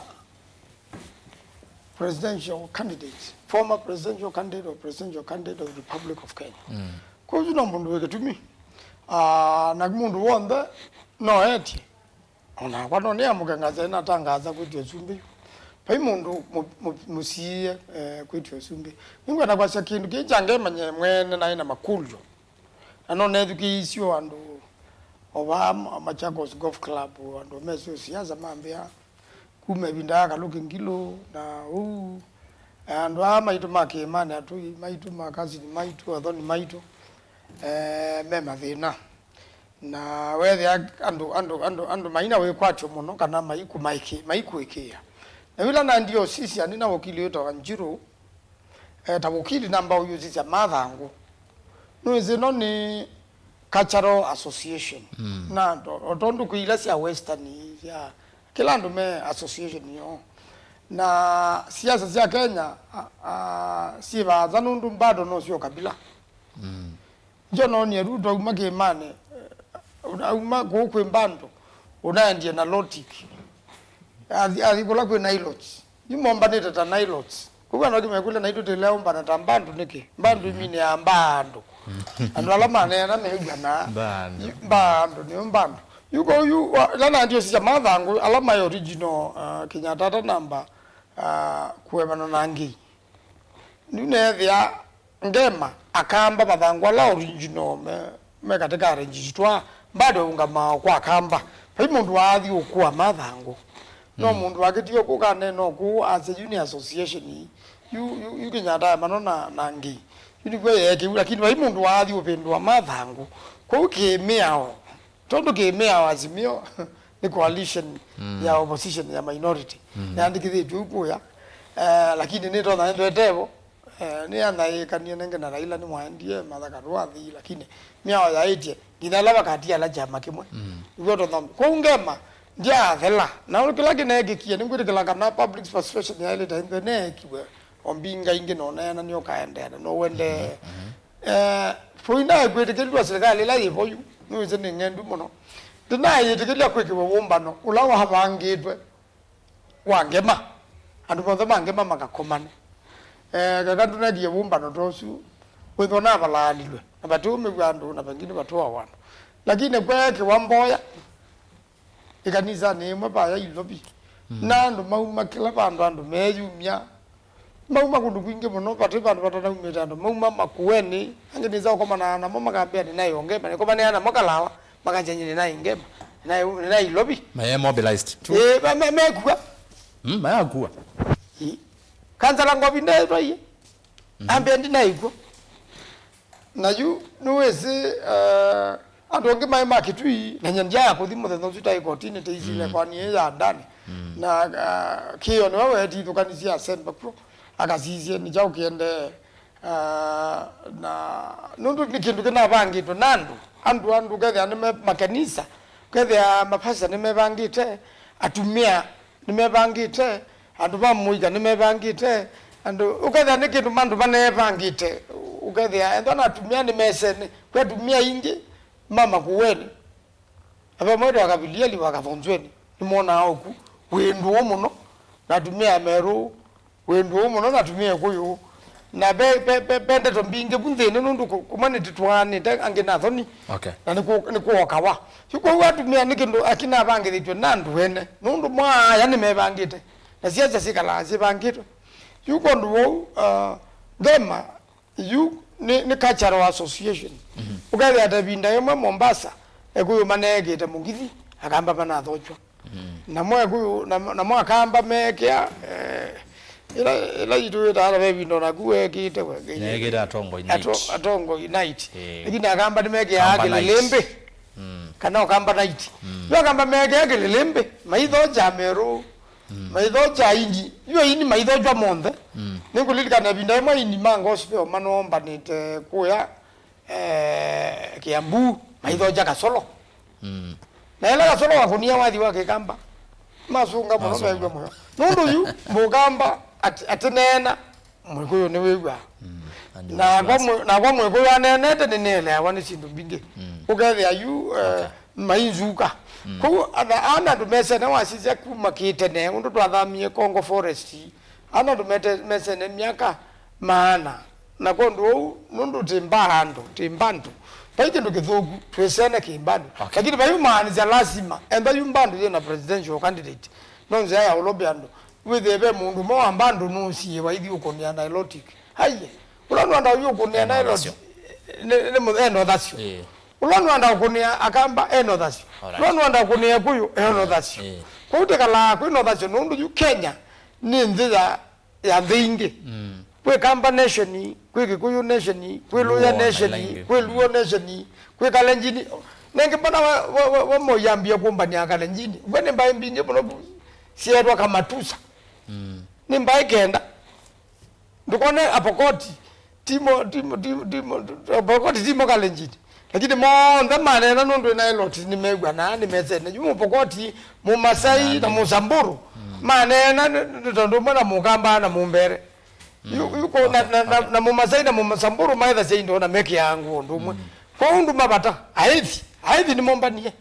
presidential candidate, former presidential candidate or presidential candidate of the Republic of Kenya. Mm. Kwoou no mũndũ wĩ kĩtumi. Ah, na mũndũ w'onthe no etye. O nakwa no nĩamũke ngasa ĩnatangaasa kwĩtya ũsumbĩ yu. Vai mũndũ mũ- mũ- mũsiĩĩe eh, kwĩtya ũsumbĩ. Nĩngwenda kwasya kĩndũ kĩĩ kya ngemanye mwene naĩ na makũlyo. Na no nethukĩĩisye o andũ o vaa Ma- Machakos Golf Club, andũ mesĩ o siasa mambĩa kuma ĩvinda ya Kalũki Ngilũ na ũu, eh, andũ aa maitũ ma kĩĩmanĩ, atũi maitũ, makasini maitũ, athoni maitũ, eh, me mathĩna. Na weethĩa andũ, andũ, andũ, andũ maina wĩkwatyo mũno kana maikũmaĩkĩ- maikũĩkĩĩa. Na yu ĩla naendie ũsisya, nĩna wakili wĩtawa Njirũ, eh, ta wakili namba ũyũsisya mathangũ. Nĩwĩsĩ ĩno nĩ cultural association. Mm. Na to- o tondũ kwĩ ila sya western, sya kĩla andũ me association yoo. Na siasa sya Kenya a- a- syĩ vaasa nũndũ bado no syo kabila. Mm. Njo noonie Ruto auma kĩĩmanĩ, eh, auma kũu kwĩ Mbandu, ũnaendie na Lotic. Athi, athi kũla kwĩ Nilots. Yu mombanĩte ta Nilots. Kwoou andũ angĩ mekũlya, naitũ tĩleũmbana ta Mbandu nĩkĩ? Mbandu iminĩaa mbaa andũ. Andũ ala maneena mew'anaa. Mbaa andũ. Yu- mbaa andũ, nĩyo Mbandu. Yu kwoou yu, wa- ĩla nandi ũsisya mathangũ, ala maĩ original, uh, Kenyatta ata namba, uh, kũemana na ngei. Yu neethĩa Ngema, Akamba, mathangũ ala original me, me katĩ ka range itwaa, bado aũngamaa kwa Akamba. Vai mũndũ waathi ũkũa mathangũ. No mũndũ wakĩtie ũkũ kanena ũkũ asya yu nĩ association ii. Yu, yu, yu Kenyatta aemana na, na ngei. Yu nĩkw'o yeekĩu, lakini vai mũndũ waathi ũvĩndũa mathangũ. Kwoou kĩmĩao, tondũ kĩmĩao Azimio nĩ coalition ya opposition ya minority. Yandĩkĩthĩtw'e ũu kũya. Eh, lakini nĩtonya nĩtwete vo. Eh, nĩanyaĩĩkanie nenge na Raila nĩmwaendie, Martha Karua athi, lakini mĩao yaĩtye nginya ala vakatia ala kyama kĩmwe. Nĩw'o tũthome. Kwoou Ngema ndyaathela. Na kĩla kĩneekĩkie, nĩngwĩtĩkĩla kana public participation yaĩlĩte ĩnthe neekiwe o mbinga ingĩ, na ũneena nĩũkaendeea na nũũendeee. Eh, voinaakwĩtĩkĩlw'a silikalĩ ĩla yĩvo yu, nĩwĩsĩ nĩ ng'endu mũno. Ndĩnayĩtĩkĩlya kwĩkĩwe wũmbano ũla wavangĩtwe wa Ngema, andũ monthe ma Ngema makakomane. Eh, keka ndũnekie wũmbano ta ũsu, wĩthwa navalaalilwe, na vatiũmĩw'a andũ, na vangĩ nĩvatũawa andũ. Lakini kweekĩwa mboya, ĩkanisanĩ ĩmwe vaya Ilovi. Mm. Na andũ mauma kĩla vandũ, andũ meyumya. Mauma kũndũ kwingĩ mũno, vatĩ vandũ vatanaumĩte andũ. Mauma Makueni, angĩ nĩsa ũkomana namo makambĩa nĩnaĩ Ongema, nĩkomanĩa namo Kalawa, makangya nĩnaĩ Ngema, nĩnaĩ, nĩnaĩ Ilovi. Maye mobilized tu. Ĩĩ, me, me, mekua. Mm, mayakua. Ĩĩ. Kansala Ngovi ndetwaie. Mhm. Ambĩa ndinaĩ kw'o. Na yu nĩwĩsĩ, eh, andũ angĩ maĩ ma Kĩtui, na nyie ndyaya kũthi mũthenya ũsu taĩ kotinĩ, tĩisile Mm. kwani ĩĩ ya ndani. Mm. Na, ah, kĩo nĩwe weetithũkanisye asemba kw'o, akasisye nĩ kyaũ kĩendee. Ah, na nũndũ nĩ kĩndũ kĩnavangĩtwe na andũ, andũ, andũ ũkethĩa nĩ me makanisa, ũkethĩa mapasta nĩmevangĩte, atumĩa nĩmevangĩte, andũ ma mũika nĩmevangĩte, andũ, ũkethĩa nĩ kĩndũ andũ manevangĩte, ũkethĩa ethwa na atumĩa nĩmesene, kwĩ atumĩa aingĩ ma Makueni, na vamwe wa Kavilieli wa Kathonzweni, nĩmonaa ũku wĩ ndũũ mũno na atumĩa merũ, wĩ ndũũ mũno na atumĩa Kĩkũyũ. Na ve, ve, ve, ve ndeto mbingĩ vu nthĩnĩ, nũndũ kũ-, kũmwe nĩtũtwaanĩte angĩ na athoni. Okay. Na nĩkũ-, nĩkũokawa. Yu kwoou atumĩa nĩ kĩndũ akinavangĩthĩtw'e na andũ ene, nũndũ mwaaya nĩmevangĩte. Na siasa sikalaa syĩvangĩtwe. Yu kwondũ wou, uh, Ngema, yu nĩ, nĩ cultural association. Mhm. Ũkethĩa ta ĩvinda yĩmwe Mombasa, Ekũyũ maneekĩte mũngĩthi, Akamba manathokya. Mm. Namo Ekũyũ, namo, namo Akamba meekĩa, eh, ĩla, ĩla itũ wĩtaa ve ĩvinda naku weekĩte we, Ngai Neekĩte Atongoi Night. Ato-, Atongoi Night. Eh. Lakini Akamba nĩmekĩaa Kamba Night. Kĩlĩlĩmbĩ. Mm. Kana Ũkamba Night. Mm. Yu Akamba meekĩa kĩlĩlĩmbĩ, maithokya merũ, mm, maithokya aini. Yu aini maithokywa monthe. Mm. Nĩngũlilikana ĩvinda yĩmwe aini ma gospel manoombanĩte kũya eh, Kiambu, maithokya kasolo. Mm. Na ĩla kasolo wakũnia wathi wa Kĩkamba, masunga mũno, masunga, mew'a mũyo. Nũndũ yu Mũkamba at-, atĩneena, Mũkũyũ nĩwĩw'aa. Mm. Nakwa Mũ-, nakwa Mũkũyũ aneenete nĩnĩeleawa nĩ syĩndũ mbingĩ. Mm. Ũkethĩa yu, eh, okay, mainzuka. Mm. Kwoou ana, ana andũ mesene wasisya kuma kĩtene, ũndũ twathamie Congo Forest, ana andũ mete-, mesene myaka maana. Na kwondũ ũu, nũndũ tĩ mba andũ, tĩ mbandu, vai kĩndũ kĩthũku, twĩsene kĩ mbandu. Okay. Lakini vai ũmaanĩsya lasima, enda yu mbandu yĩ na presidential candidate, no nzĩa ya ũlũmbĩ andũ. Wĩthĩe ve mũndũ ũmwe wa mbandu nũsiĩwa ithi ũkũnĩa Nilotic. Aiye, ũla nũenda ũyu ũkũnĩa Nilotic, nĩ, nĩ, nĩ, ena ũthasyo. Ĩĩ. Ũla nũenda ũkũnĩa Akamba, ena ũthasyo. Alright. Ũla nũenda ũkũnĩa Ekũyũ, ena ũthasyo. Ĩĩ. Kwoou tĩkalaa kwĩ na ũthasyo, nũndũ yu Kenya nĩ nthĩ ya ya nthĩ ingĩ. Mm. Kwĩ Kamba nation, kwĩ Kĩkũyũ nation, kwĩ Luo Luhya nation, maila ingĩ, kwĩ Luo nation, kwĩ Kalenjin. Nengĩ mbona wa, wa, wa, wa Moi ambie kũmbania Kalenjin? We nĩ mbaĩ mbingĩ mũno syeetwa Kamatusa. Mm. Nĩ mbaĩ kenda. Ndũkone Apokoti, timo, timo, timo, timo, Apokoti timo Kalenjin. Lakini monthe maneena nũndũ ena Nilotic nĩmew'anaa, nĩmesene. Yu Mũpokoti, Mũmasai na Mũsamburu, mm, maneena nĩ, nĩ, nĩ tondũ ũmwe na Mũkamba na Mũmbere. Yu, mm, yu ko-, na, okay, na, na, okay, na Mũmasai na Mũsamburu maethasya indo na mekĩaa ngũo ũndũ ũmwe. Mm. Kwoou nduma vata, Aĩthi, Aĩthi nĩmombanie.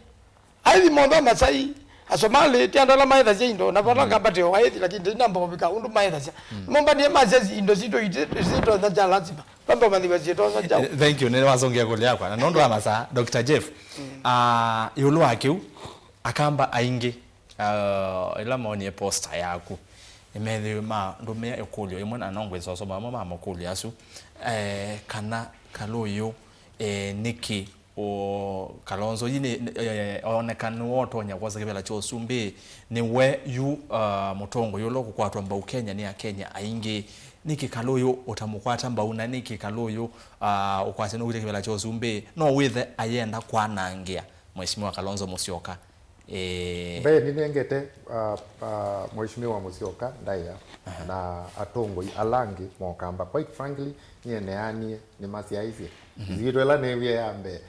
Aĩthi monthe Amasai, Asomali, ti andũ ala maethasya indo, na vala, mm, ngambate o Aĩthi, lakini ndinamba kũvika ũndũ maethasya. Mm. Nĩmombanie masya indo sitũ iti-, sitonya kya lazima. Vamba mathiwa syĩtonya kyaũ. Eh, thank you. Nĩwasũngĩa ĩkũlyo yakwa. Na nũndũ wa masaa, Doctor Jeff, mm, ah, ĩũlũ wa kĩu, Akamba aingĩ, ah, ĩla moonie poster yaku, nĩmethĩwe mandũmĩa ĩkũlyo ĩmwe, na no ngwĩsa ũsoma amwe ma makũlyo asu, eh, kana Kalũyũ, eh, nĩkĩ o Kalonzo, yi nĩ, nĩ, eh, oneka nĩwe ũtonya kwosa kĩvĩla kya ũsumbĩ, nĩwe yu, ah, mũtongoi ũla ũkũkwatwa mbau Kenya nĩ Akenya aingĩ. Nĩkĩ Kalũyũ ũtamũkwata mbau, na nĩkĩ Kalũyũ, ah, ũkwasya nũkĩte kĩvĩla kya ũsumbĩ? No wĩthe ayenda kwanangĩa Mheshimiwa Kalonzo Musyoka. Eh. Mbee nĩnengete, ah, ah, Mheshimiwa Musyoka ndaĩa, aha, na atongoi ala angĩ mokamba. Quite frankly, nyie neanie nĩmasyaĩsye. Mhm. Nzito ĩla neewie ya mbee,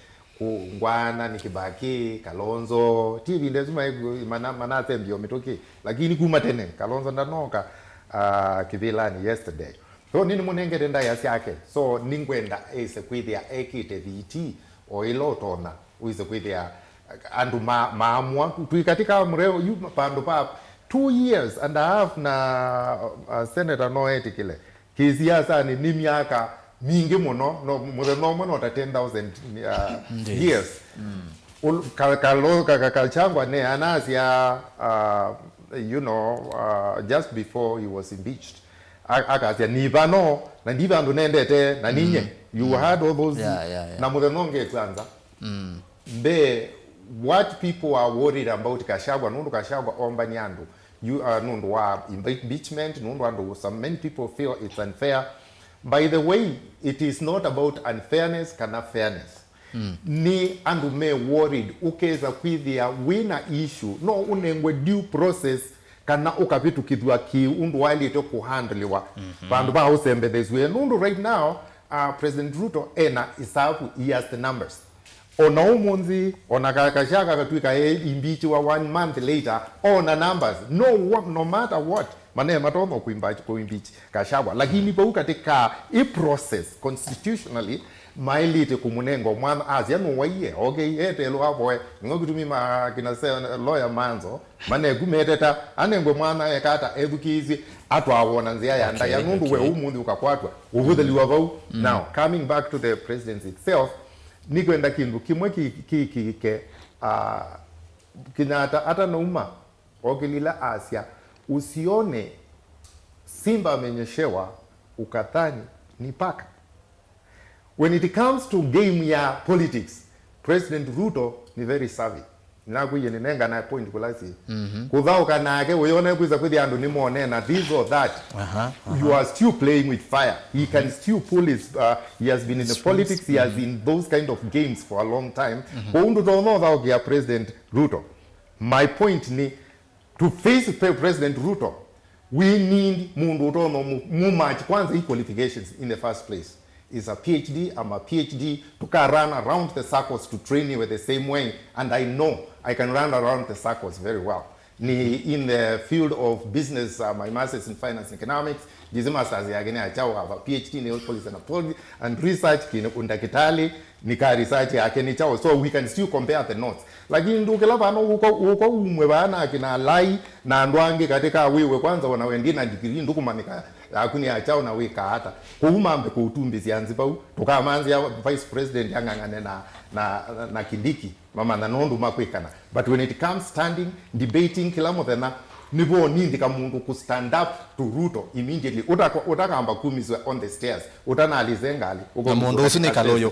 kũngwana nĩ Kĩbakĩ, Kalonzo, ti ĩvinda ĩsu maĩ-, mana-, manasembia o mĩtũkĩ, lakini kuma tene, Kalonzo ndanoka, ah, kĩvĩlanĩ yesterday. So, nĩnĩmũnengete ndaĩa syake. So, nĩngwenda ese kwĩthĩa ekĩte thiti o ĩla ũtonya, wĩse kwĩthĩa andũ ma-, maamũa. Twĩ katika mreo yu pandũ pa two years and a half na, uh, senator no etĩkĩle. Kĩsiasanĩ nĩ myaka mingĩ mũno, no mũthenya ũmwe no ta ten thousand, uh, years. Mm. Ul- ka- kalo- ka- ka- Gachagua ne anasya, uh, you know, uh, just before he was impeached, a- akasya, "Nĩ vano na ndi vandũ nendete na ninye." You had all those. Yeah, yeah, yeah. Na mũthenya ũngĩ kwanza. Mbe, what people are worried about Gachagua, nũndũ Gachagua ombania andũ, you, uh, nũndũ wa impeachment, nũndũ andũ, some many people feel it's unfair. By the way, it is not about unfairness kana fairness. Nĩ andũ me worried, ũkesa kwĩthĩa wĩna issue, no ũnengwe due process kana ũkavĩtũkĩthw'a kĩ ũndũ waĩlĩte kũhandliwa, vandũ va ũsembethesw'e. Nũndũ right now, uh, President Ruto ena isavu, he has the numbers. Ona ũmũnthĩ, ona ka- Gachagua katw'ĩka e impeachiwa one month later, ona numbers. No, wa- no matter what, mane matonya kuimpeach, kuimpeach Gachagua. Lakini vau katika i process constitutionally, maĩlĩte kũmũnenga mwana, asya nũwaie, okay, etelwa avoe. Nĩo kĩtumi ma kina se- lawyer Manzo, maneku meteta, anengwe mwana ekata ethukĩĩsye, atwawa na nzĩa ya ndaĩa, nũndũ we ũmũnthĩ ũkakwatwa, ũvũthĩliwa vau. Now, coming back to the presidency itself, nĩkwenda kĩndũ kĩmwe kĩ- kĩ- kĩke, ah, Kenyatta atanauma, okĩlila asya, "Usione simba amenyeshewa ukadhani ni paka." When it comes to game ya politics, President Ruto ni very savvy. Nĩnakwĩie nĩnengana point kũla syĩ. Kũthaũka nake, ũyone kwĩsa kwĩthĩa andũ nĩmonena this or that. Aha, aha. You are still playing with fire. He can still pull his, uh, he has been in the politics, he has been those kind of games for a long time. Kwoou ndũtonya ũthaũkĩa President Ruto. My point ni, to face Pre- President Ruto, we need mũndũ ũtonya mu- mu match kwanza i qualifications in the first place. Is a PhD, I'm a PhD, tuka run around the circles to train you the same way, and I know I can run around the circles very well. Ni in the field of business, uh, my master's in finance and economics, ndizi masters yake ni Achao, have a PhD in policy and, poli- and research, kina undakitali, nika research yake ni Achao, so we can still compare the notes. Lakini ndũkĩla vano ũko ũko umwe vana akina Lai na andũ angĩ katika wiwe kwanza, ona we ndina degree, ndũkũmanyĩka yaku ni Achao na wĩkaa ata. Kwoou mambe kũtumbĩsya nzĩ vau, tũkamanzĩa vice president ang'ang'ane na, na, na Kindiki, mamanya nũndũ makwĩkana. But when it comes standing, debating kĩla mũthenya, nĩvo nindika mũndũ kũ stand up to Ruto immediately, ũtako- ũtakamba kumiswa on the stairs, ũtanalise ngalĩ. Na mũndũ ũsu nĩ Kalũyũ.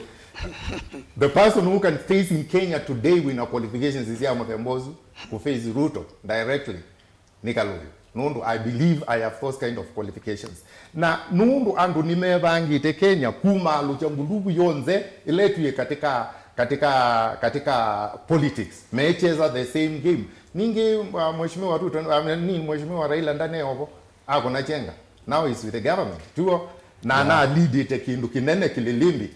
The person who can face in Kenya today wĩna qualifications sya mũthemba ũsu, kũ face Ruto directly, nĩ Kalũyũ. Nũndũ I believe I have those kind of qualifications. Na nũndũ andũ nĩmevangĩte Kenya kumaalũkya nguluvu yonthe ĩla ĩtwie katika, katika, katika politics. Mecheza the same game. Ningĩ, uh, mheshimiwa Ruto, uh, ni mheshimiwa Raila ndaneovo. Akũna chenga. Now he's with the government. Tuo, na, yeah, nalidĩte kĩndũ kĩnene kĩlĩlĩmbĩ.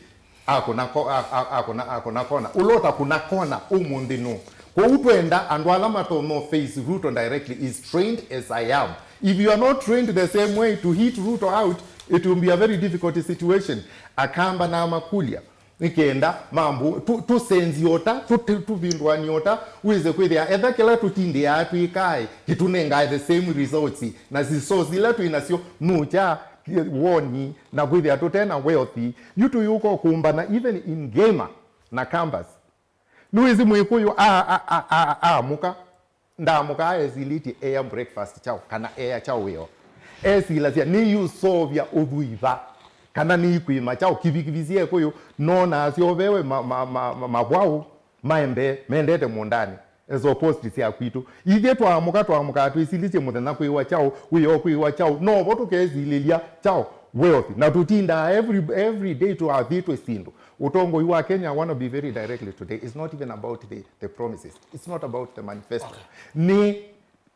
Akũna ko- a- a- akũna akũna kona. Ũla ũtakũna kona ũmũnthĩ nũ? Kwoou twenda andũ ala matonya face Ruto directly, is trained as I am. If you are not trained the same way to hit Ruto out, it will be a very difficult situation. Akamba na makulya. Nĩ kenda mambu tu- tũsenzi ota tu- tu- tũvindũani ota, wĩse kwĩthĩa etha kĩla tũtindĩaa twĩkae kĩtũnengae the same results, na resource ila twĩ nasyo nũkya woni, na kwĩthĩa tũte na wealth. Yu tũyũka kũmbana even in gamer na campus. Nĩwĩsĩ Mwĩkũyũ a- a- a- a- aamũka, ndaamũkaa esilĩtye eya breakfast kyaũ kana eya kyaũ wĩoo. Esilasya nĩyũseũvya ũthwii va, kana nĩikwĩma kyaũ. Kivikivi sya Ekũyũ nonaa syovewe ma- ma- ma- ma- mavwaũ, maembe mendete mũũndanĩ. As opposed sya kwitũ. Ithyĩ twaamũka, twaamũkaa twĩsilĩsye mũthenya kwĩwa kyaũ, wĩoo kwĩwa kyaũ, novo tũkesilĩlya kyaũ, wealth. Na tũtindaa every, every day tũathĩtwe syĩndũ. Ũtongoi wa Kenya, I wanna be very directly today, it's not even about the, the promises. It's not about the manifesto. Okay. Nĩ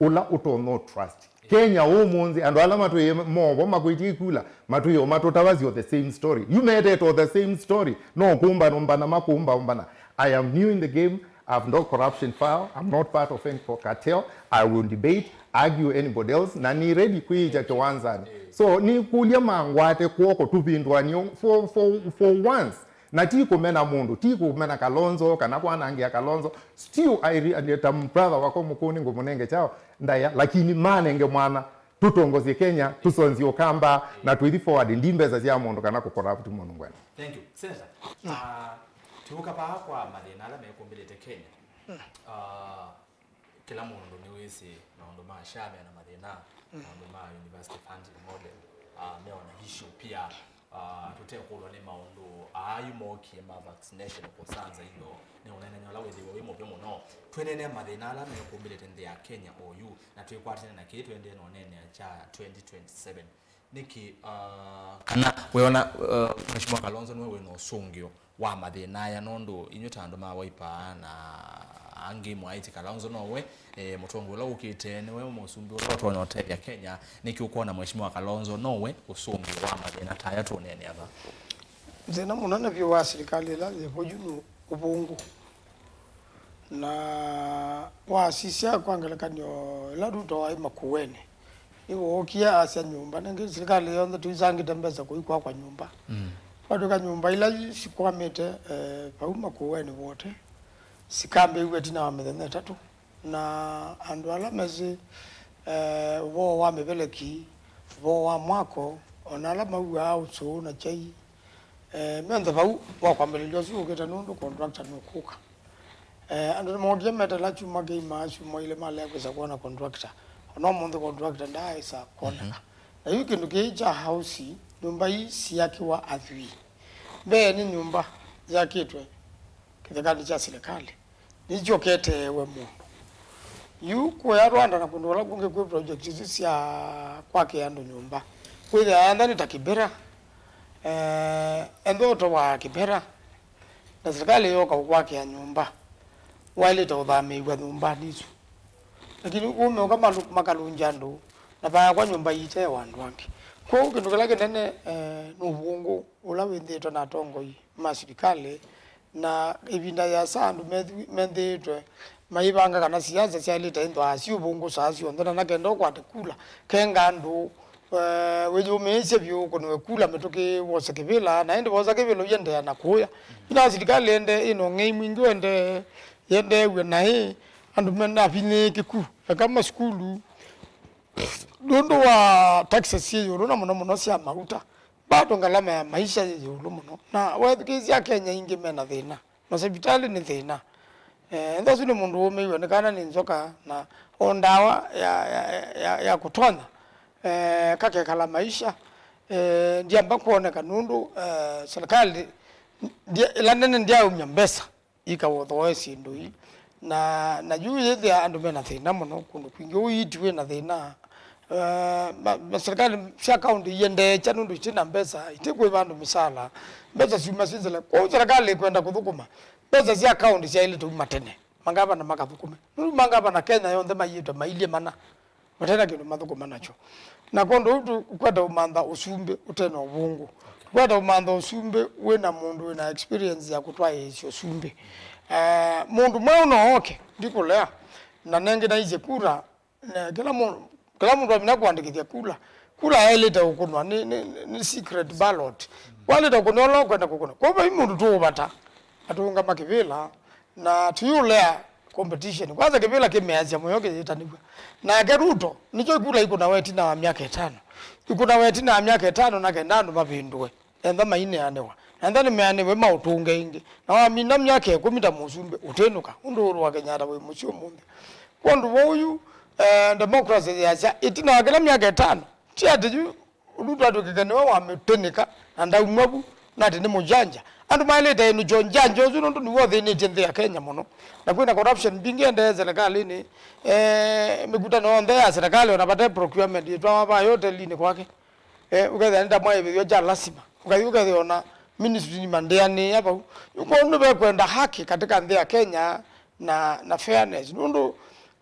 ũla ũtonya trust. Kenya ũmũnthĩ, andũ ala matwĩe movo makwĩtie ikula, matwĩe matũtavasyo the same story. Yu metetwo the same story. No kũmbanombana makũmbaũmbana. I am new in the game. I've no corruption file. I'm not part of any co- cartel. I will debate, argue anybody else. Na nĩ ready kwĩĩkya kĩwanzanĩ. So, nĩkũlya mangwate kw'oko tũvĩndũanĩo for, for, for once. Na ti kũmena mũndũ, ti kũmena Kalonzo, kana kwanangĩa Kalonzo. Still, I re- and ta brother wakwa mũkũũ nĩngũmũnenge kyaũ ndaĩa, lakini manenge mwana, tũtongosye Kenya, tũsonzye Ũkamba, na tũithi forward, ndi mbesa sya mũndũ kana kũcorrupt mũndũ ngwenda. Thank you. Senator, uh, Tũka vaa kwa mathĩna ala mekũmbĩlĩte Kenya. Ah, kĩla mũndũ nĩwĩsĩ maũndũ ma SHA mena mathĩna, maũndũ ma university funding model, ah, meona issue pia. Ah, tũtekũlwa nĩ maũndũ aa yu mokie ma vaccination kũsanza indo, nĩ ũneenany'a ũla wĩthĩwe wĩ mũvyu mũno. Twĩneenea mathĩna ala mekũmbĩlĩte nthĩ ya Kenya oyu, na twĩkwatĩne na kĩĩ tũendee na ũneenea kya twenty twenty-seven. Nĩkĩ, ah, kana wĩona, ah, Mheshimiwa Kalonzo nĩwe wĩna ũsũngĩo wa mathĩna aya, nũndũ inyw'ĩ ta andũ ma Wiper na angĩ mwaĩtye Kalonzo nowe, eh, mũtongoi ũla ũkĩte, nĩwe mũsumbĩ ũla ũtonya ũtethya Kenya. Nĩkĩ ũkwona Mheshimiwa Kalonzo nowe ũsũngĩo wa mathĩna ta aya tũũneenea vaa? Thĩna mũnene vyũ wa silikalĩ ĩla yĩvo yu nĩ ũvũngũ. Na wasisya kwa ngelekany'o, ĩla Ruto waĩ Makueni, nĩwookie asya nyũmba, nĩngĩ silikalĩ yonthe tũisangĩte mbesa kũikwakwa nyũmba. Mm. Kwatw'ĩka nyũmba ila sikwamĩte, eh, vau Makueni vote, sikambĩĩw'a ĩtina wa mĩthenya ĩtatũ. Na andũ ala mesĩ, eh, ũvoo wa mĩveleki, ũvoo wa mwako, o na ala mauaa ũsũũ na kyai, eh, me onthe vau wa kwambĩlĩlya ũsu ũkĩte nũndũ contractor nũkũka. Eh, andũ nĩmookie metela kyumwa kĩima, syumwa ilĩ malea kwĩsa kwona contractor. O na ũmũnthĩ contractor ndaaĩsa kwoneka. Mhm. Na yu kĩndũ kĩĩ kya house, nyũmba ii siakĩwa athwii. Mbee nĩ nyũmba yakĩtwe kĩthekanĩ kya silikalĩ. Nĩkyo keteewe mũndũ. Yu kũya Rwanda na kũndũ kũla kũngĩ kwĩ project isu sya kwakĩa andũ nyũmba, kwĩthĩa antha nĩ ta Kibera, eh, entha ũtoa Kibera, na silikalĩ yooka ũkwakĩa nyũmba, waĩlĩte ũthamĩĩw'a nyũmbanĩ isu. Lakini kũu meũka malu-, makalũngya andũ, na vaakwa nyũmba iitewa andũ angĩ. Kwoou kĩndũ kĩla kĩnene, eh, nĩ ũvũngũ ũla wĩthĩĩtwe na atongoi ma silikalĩ, na ĩvinda yĩasa andũ methi-, methĩĩtwe maivanga kana siasa syaĩlĩte ĩthwaa syĩ ũvũngũ saa syonthe, na nakenda ũkwate kula, kenga andũ, eh, wĩyũmĩĩsye vyũ ũkũnĩwe kula mĩtũkĩ wose kĩvĩla, na ĩndĩ wosa kĩvĩla ũiendeea na kũya. Yu na silikalĩ ĩendee ĩna ũng'ei mwingĩ ũendee yendeew'e naĩ andũ menavinyĩĩkĩku, eka masukulu, nũndũ wa taxes syĩ ĩũlũ, na mũno mũno sya mauta. Bado ngalama ya maisha yĩ ĩũlũ mũno. Na weethukĩĩsya Akenya aingĩ mena thĩna. Masivitalĩ nĩ thĩna. Eh, ethĩwa ũsu nĩ mũndũ ũũmĩiwe nĩ kana nĩ nzoka na o ndawa ya, ya, ya, ya kũtonya, eh, kakekala maisha. Eh, ndyamba kwoneka nũndũ, eh, serikali ndya-, ĩla nene ndyaumya mbesa ikawothoe syĩndũ ii. Na, na yu yĩthĩa andũ mena thĩna mũno kũndũ kwingĩ. Ũiiti wĩ na thĩna. Eh, ma, ma serikali sya kaunti iendeekya nũndũ iti na mbesa, itikwĩva andũ misala. Mbesa syuma syĩ nzela. Kwoou serikali ĩkwenda kũthũkũma, mbesa sya kaunti syaĩlĩte uma tene. Mangavana makathũkũme. Nũndũ mangavana Kenya yonthe maiĩtwe mailye mana. Mate na kĩndũ mathũkũma nakyo. Na kwondũ ũu tũkwenda ũmantha ũsumbĩ ũte na ũvũngũ. Tũkwenda ũmantha ũsumbĩ wĩ na mũndũ wĩ na experience ya kũtwaĩĩsya ũsumbĩ. Eh, mũndũ mweũ no oke, ndikũlea, na nenge naisye kura, na kĩla mũndũ, kĩla mũndũ amina kũandĩkĩthya kula. Kula yaĩlĩte ũkũnwa, nĩ, nĩ, nĩ secret ballot. Waĩlĩte ũkũnwa ũla ũkwenda kũkũna. Kwa vai mũndũ tũũvata, atũũngama kĩvĩla, na tũyũlea competition. Kwanza kĩvĩla kĩmeasya mũyo kĩyĩtanĩw'a. Nake Ruto, nĩkyo ikula ikũnawa ĩtina wa myaka ĩtano. Ikũnawa ĩtina wa myaka ĩtano na kenda andũ mavĩndũe. Entha maineanĩwa. Na entha nĩmeanĩwe maũtũnge ĩngĩ. Na wamina myaka ĩkũmi ta mũsumbĩ, ũtĩnũka. Ũndũ ũũlũ wa Kenyatta wĩ mũsyĩ ũmũnthĩ. Kwondũ wa ũyu, eh, democracy yasya, ĩtina wa kĩla myaka ĩtano, ti atĩ yu Ruto atw'ĩkĩke nĩwe wamĩtĩnĩka na ndauma vu, na atĩ nĩ mũjanja. Andũ maĩlĩte ĩnũkyo njanja ũsu nũndũ nĩw'o ũthĩnĩtye nthĩ ya Kenya mũno. Na kwĩna corruption mbingĩ ĩendee serikalĩnĩ, eh, mĩkutano yonthe ya serikali, ona vate procurement yĩtwawa vaa yotelinĩ kwake. Eh, ũkethĩa nĩ ta mwaĩvĩthw'a kya lasima. Ũkathi ũkethĩa ona ministry nĩmandeanĩĩa vau. Kwondũ nĩvekwenda haki katika nthĩ ya Kenya na, na fairness. Nũndũ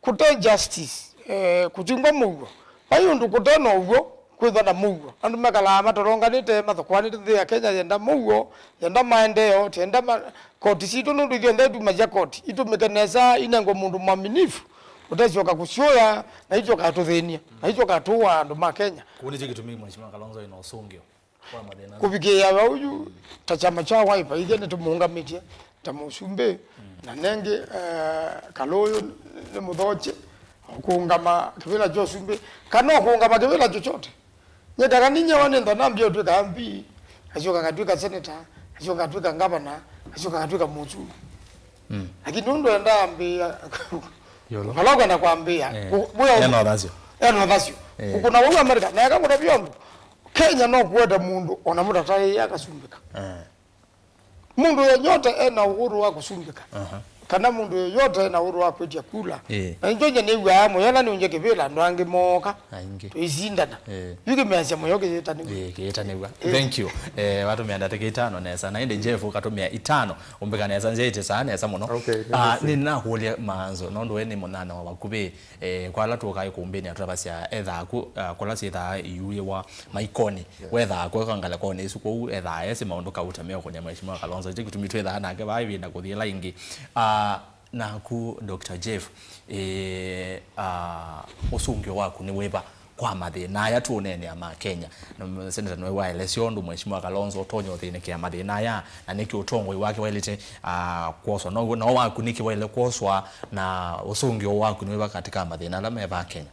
kũte justice, eh, kũtingwa mũuo. Vai ũndũ kũte na ũw'o, kwĩthwa na mũuo. Andũ mekalaa matolonganĩte, mathũkũanĩte nthĩ ya Kenya yenda mũuo, yenda maendeeo, yenda ma-, koti sitũ nũndũ ithyonthe itumasya koti, itũmĩke nesa, inengwe mũndũ mwaminifu, ũtesyoka kũsyũya, na ityoka tũthĩny'a, na ityoka tũũa andũ ma Kenya. Kũu nĩkyo kĩtumi Mheshimiwa Kalonzo ĩna ũsũngĩo. Kũvikĩĩa vau yu, ta kyama kya Wiper, ithyĩ nĩtũmũũngamĩtye ta mũsumbĩ, na nengĩ, eh, Kalũyũ nĩ mũthokye, kũũngama kĩvĩla kya ũsumbĩ, kana o kũũngama kĩvĩla chochote. Nyie ndakaninyiewa nĩ nthona mbia ũtw'ĩka M P, asyoka ngatw'ĩka senator, asyoka ngatw'ĩka ngavana, Asyoka atwĩka mũsumbĩ. Mm. Lakini nũndũ endaa ambĩĩa, vala ũkwenda kwambĩĩa, eh, wĩa ena ũthasyo. Ena ũthasyo. Eh. Ũkũna wau Amerika, na eka kũtavya ũndũ. Kenya no kuete mũndũ ona mũtataĩe akasumbĩka. Eh. Mũndũ yoyote ena ũhuru wa kusumbĩka. Aha. Kana mũndũ yoyote ena ũhuru wa kwĩtya kula. Eh. Na njo nye nĩw'aa mũyo na nĩũnje kĩvĩla andũ angĩ mooka. Aingĩ. Tũisindana. Eh. Yu kĩmeasya mũyo kĩyĩtanĩw'a. Eh, kĩyĩtanĩw'a. Eh. Thank you. Eh, watũmĩa ndatĩka itano nesa. Na ĩndĩ Jeff ũkatũmĩa itano. Ũmbĩka nesa nzĩa ĩtĩ saa nesa mũno. Okay, ah, nĩnakũlya maanzo. Nũndũ we nĩ mũnana wa vakuvĩ. Eh, kwa ala tũkaĩ kũmbĩnĩ atũtavasya ethaa ku, ah, kũla syĩthaa iyuĩwa maikoni. Yes. Wethaa kweka ngalekonĩ isu kũu ethaa esi maũndũ kauta meũkũnya Mheshimiwa Kalonzo. Ĩkyo kĩtumi twĩthaa nake vaa ĩvinda kũthi ĩla ĩngĩ. Ah, naku Doctor Jeff, eh, ah, ũsũngĩo waku nĩ wĩva kwa mathĩna aya tũũneenea ma Kenya? Na Senator nĩwe waelesya ũndũ Mheshimiwa Kalonzo ũtonya ũthĩnĩkĩa mathĩna aya, na nĩkĩ ũtongoi wake waĩlĩte, ah, kwoswa? No, no waku nĩkĩ waĩle kwoswa, na ũsũngĩo waku nĩ wĩva katika mathĩna ala me vaa Kenya?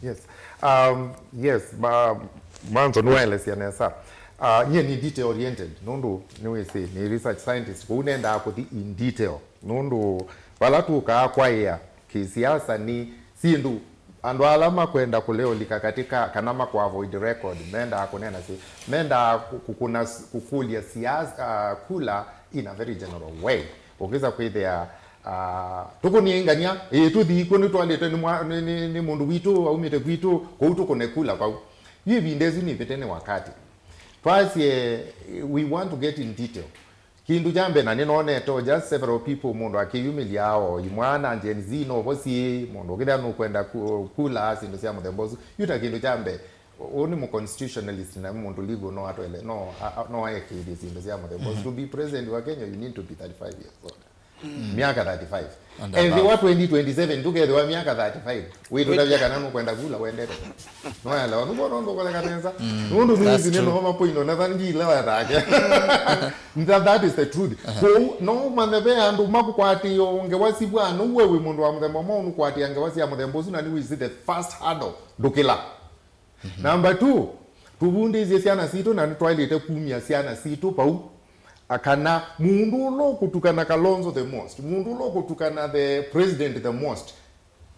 Yes. Um, yes, ma, mwanzo nĩwaelesya nesa. Uh, nyie ni detail oriented, nũndũ nĩwĩsĩ, nĩ research scientist, kwoou nendaa kũthi in detail, nũndũ vala tũkaa kwaĩa kĩsiasa nĩ syĩndũ andũ ala makwenda kũleũlika katika kana makũavoid record, mendaa kũneena syĩ, mendaa kũ-, kũkũna s-, kũkũlya siasa, uh, kula in a very general way. Ũkĩsa kwĩthĩa, ah, tũkũnie ngania, ĩĩ, tũthi kw'o nĩtwalĩtwe nĩ mwa-, nĩ, nĩ, nĩ mũndũ witũ aumĩte kwitũ, kũu tũkũne kula vau. Yu ĩvinda ĩsu nĩvĩte nĩ wakati. Twasye, we want to get in detail. Kĩndũ kya mbee, na nĩnonete o just several people, mũndũ akĩyumĩlya o imwana, Gen Z novo syĩ, mũndũ ũkĩthĩa nũkwenda ku-, kula, syĩndũ sya mũthemba ũsu. Yu ta kĩndũ kya mbee, Ũũ nĩ mũ constitutionalist na mũndũ legal no atwele, no, a-, a-, no aekĩĩthye syĩndũ sya mũthemba ũsu. Mhm. To be president wa Kenya, you need to be thirty-five years old. Mm. Myaka thirty-five. And ethĩwa above. Twenty twenty-seven, ndũkethĩwa myaka thirty-five. Wĩtũtavya kana nũkwenda kula wendete. Nwaelewa? Nũkwona ũndũ ũkũtheka nesa? Mm. Nũndũ that's nĩwĩsĩ true. Nĩnoma point ona than ngila wethake. That, that is the truth. Uh-huh. Kwoou, no ũmanye ve andũ makũkwatĩĩa ngewa sivwano, we wĩ mũndũ wa mũthemba mwaũ nũkwatĩĩa ngewa sya mũthemba ũsu, na nĩwĩsĩ the first hurdle ndũkĩla. Mhm. Number two, tũvundĩsye syana sitũ, na nĩtwaĩlĩte kumya syana sitũ vau, a, kana mũndũ ũla ũkũtukana Kalonzo the most, mũndũ ũla ũkũtukana the president the most,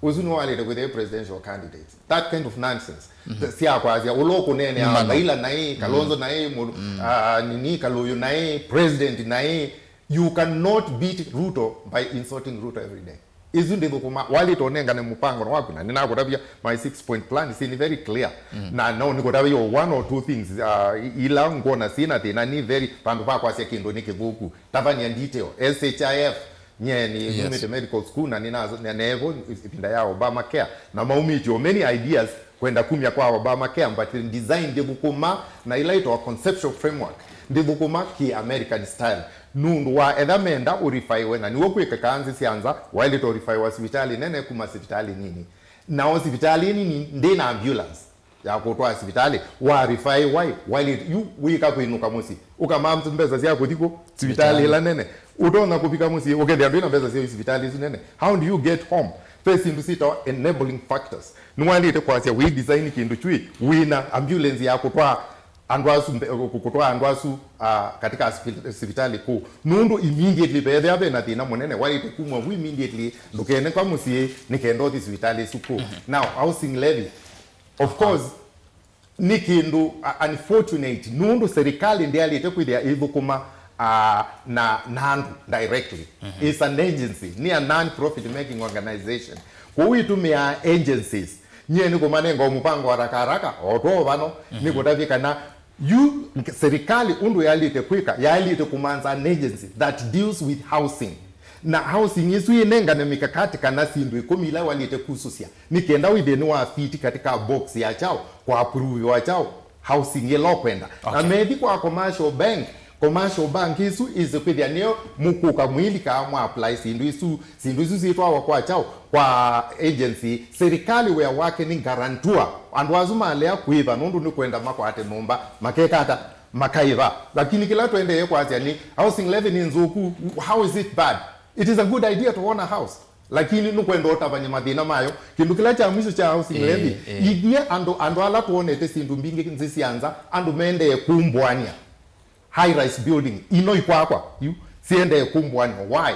ũsu nĩwaĩlĩte kwĩthĩa presidential candidate. That kind of nonsense. Mhm. The, sya kwasya, ũla ũkũneenea Raila naĩ, Kalonzo naĩ, mũndũ, mm, a, nini, Kaluyu naĩ, president naĩ, you cannot beat Ruto by insulting Ruto every day. Isu ndithũkũma, waĩlĩte ũnengane mũpango waku, na nĩnakũtavya my six point plan, si ni very clear. Mm. Na no nĩkũtavya o one or two things, uh, i-, ila ngwona syĩna thĩna, ni very, vandũ va kwasya kĩndũ nĩ kĩthũku. Tavany'a detail, S H I F, nye ni, yes, numĩte medical school, na nĩna, ne-, nevo ĩvinda ya Obamacare, na maumĩtye o many ideas kwenda kumya kwa Obamacare, but design ndĩthũkũma na ila ĩtawa conceptual framework, ndĩthũkũma ki American style. Nũndũ wa etha menda ũrifaiwe, na nĩw'o kwĩkĩkaa nzĩ sya nza, waĩlĩte ũrifaiwa sivitalĩ nene kuma sivitalĩ nini. Nao sivitalĩ nini ndĩ na ambulance ya kũtwaa sivitalĩ, wa rifaiwa, waĩlĩte yu wĩka kwĩnũka mũsyĩ, ũkamaa mbesa sya kũthi kũ? Sivitalĩ ĩla nene. Ũtonya kũvika mũsyĩ, ũkethĩa ndwĩ na mbesa sya sivitalĩ isu nene. How do you get home? Ve syĩndũ syĩtawa enabling factors. Nĩwaĩlĩte kwasya wĩ design kĩndũ kyũ, wĩ na ambulance ya kũtwaa andũ asu mbe-, kũ-, kũtwaa andũ asu, ah, katika sipil-, sivitalĩ kũu. Nũndũ immediately vethĩa ve na thĩna mũnene, waĩlĩte kumw'a vu immediately, ndũkenekwa mũsyĩ, nĩ kenda ũthi sivitalĩ isu kũu. Mhm. Now, housing levy, of course, nĩ kĩndũ, uh, unfortunate, nũndũ serikali ndĩalĩte kwĩthĩa ĩthũkũma, uh, na, na andũ directly. Mhm. It's an agency, nĩ a non-profit making organization. Kwoou ĩtũmĩaa agencies. Nyie nĩkũmanenga o mũpango haraka haraka, o twa vano, mhm, nĩkũtavye kana yu serikali ũndũ yaĩlĩte kwĩka, yaĩlĩte kũmanza an agency that deals with housing. Na housing ĩsu ĩnengane mikakati kana syĩndũ ĩkũmi ila waĩlĩte kusũsya, nĩ kenda wĩthĩe nĩwafiti katika box ya chao, kwa approve wa chao, housing ĩla ũkwenda. Na, okay, methi kwa commercial bank, commercial bank ĩsu ĩsĩ kwĩthĩa nĩyo mũkũka mwĩlikaa mwa apply syĩndũ isu, syĩndũ isu syĩtwawa kwa chao, kwa agency, serikali wĩa wake nĩ guarantor. Andũ asu malea kũĩva nũndũ nĩ kwenda makwate nyũmba, makeka ata? Makaĩva. Lakini kĩla tũendee kwasya nĩ housing levy nĩ nzũku. How is it bad? It is a good idea to own a house. Lakini nũkwenda ũtavany'a mathĩna mayo. Kĩndũ kĩla kya mwiso kya housing, eh, levy, eh, ithyĩ andũ, andũ ala twonete syĩndũ mbingĩ nzĩ sya nza, andũ mendee kũmbũany'a high rise building ino ikwakwa yu. Siendee kumbwanyo. Why?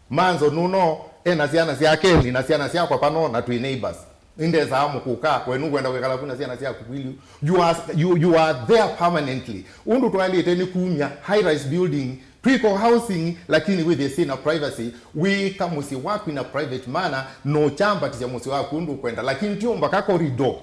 Manzo nuno ena syana syake, nina syana syakwa pano, na twi neighbors. Nindesaa mũkũka, we nũkwenda kwĩkala ku na syana syaku kwiliu? You are, you, you are there permanently. Ũndũ twaĩlĩte nĩ kumya high rise building, twĩko housing, lakini wĩthĩe syĩna privacy, wĩka mũsyĩ waku in a private manner, no kyambatisya mũsyĩ waku ũndũ ũkwenda, lakini ti ũmbaka corridor.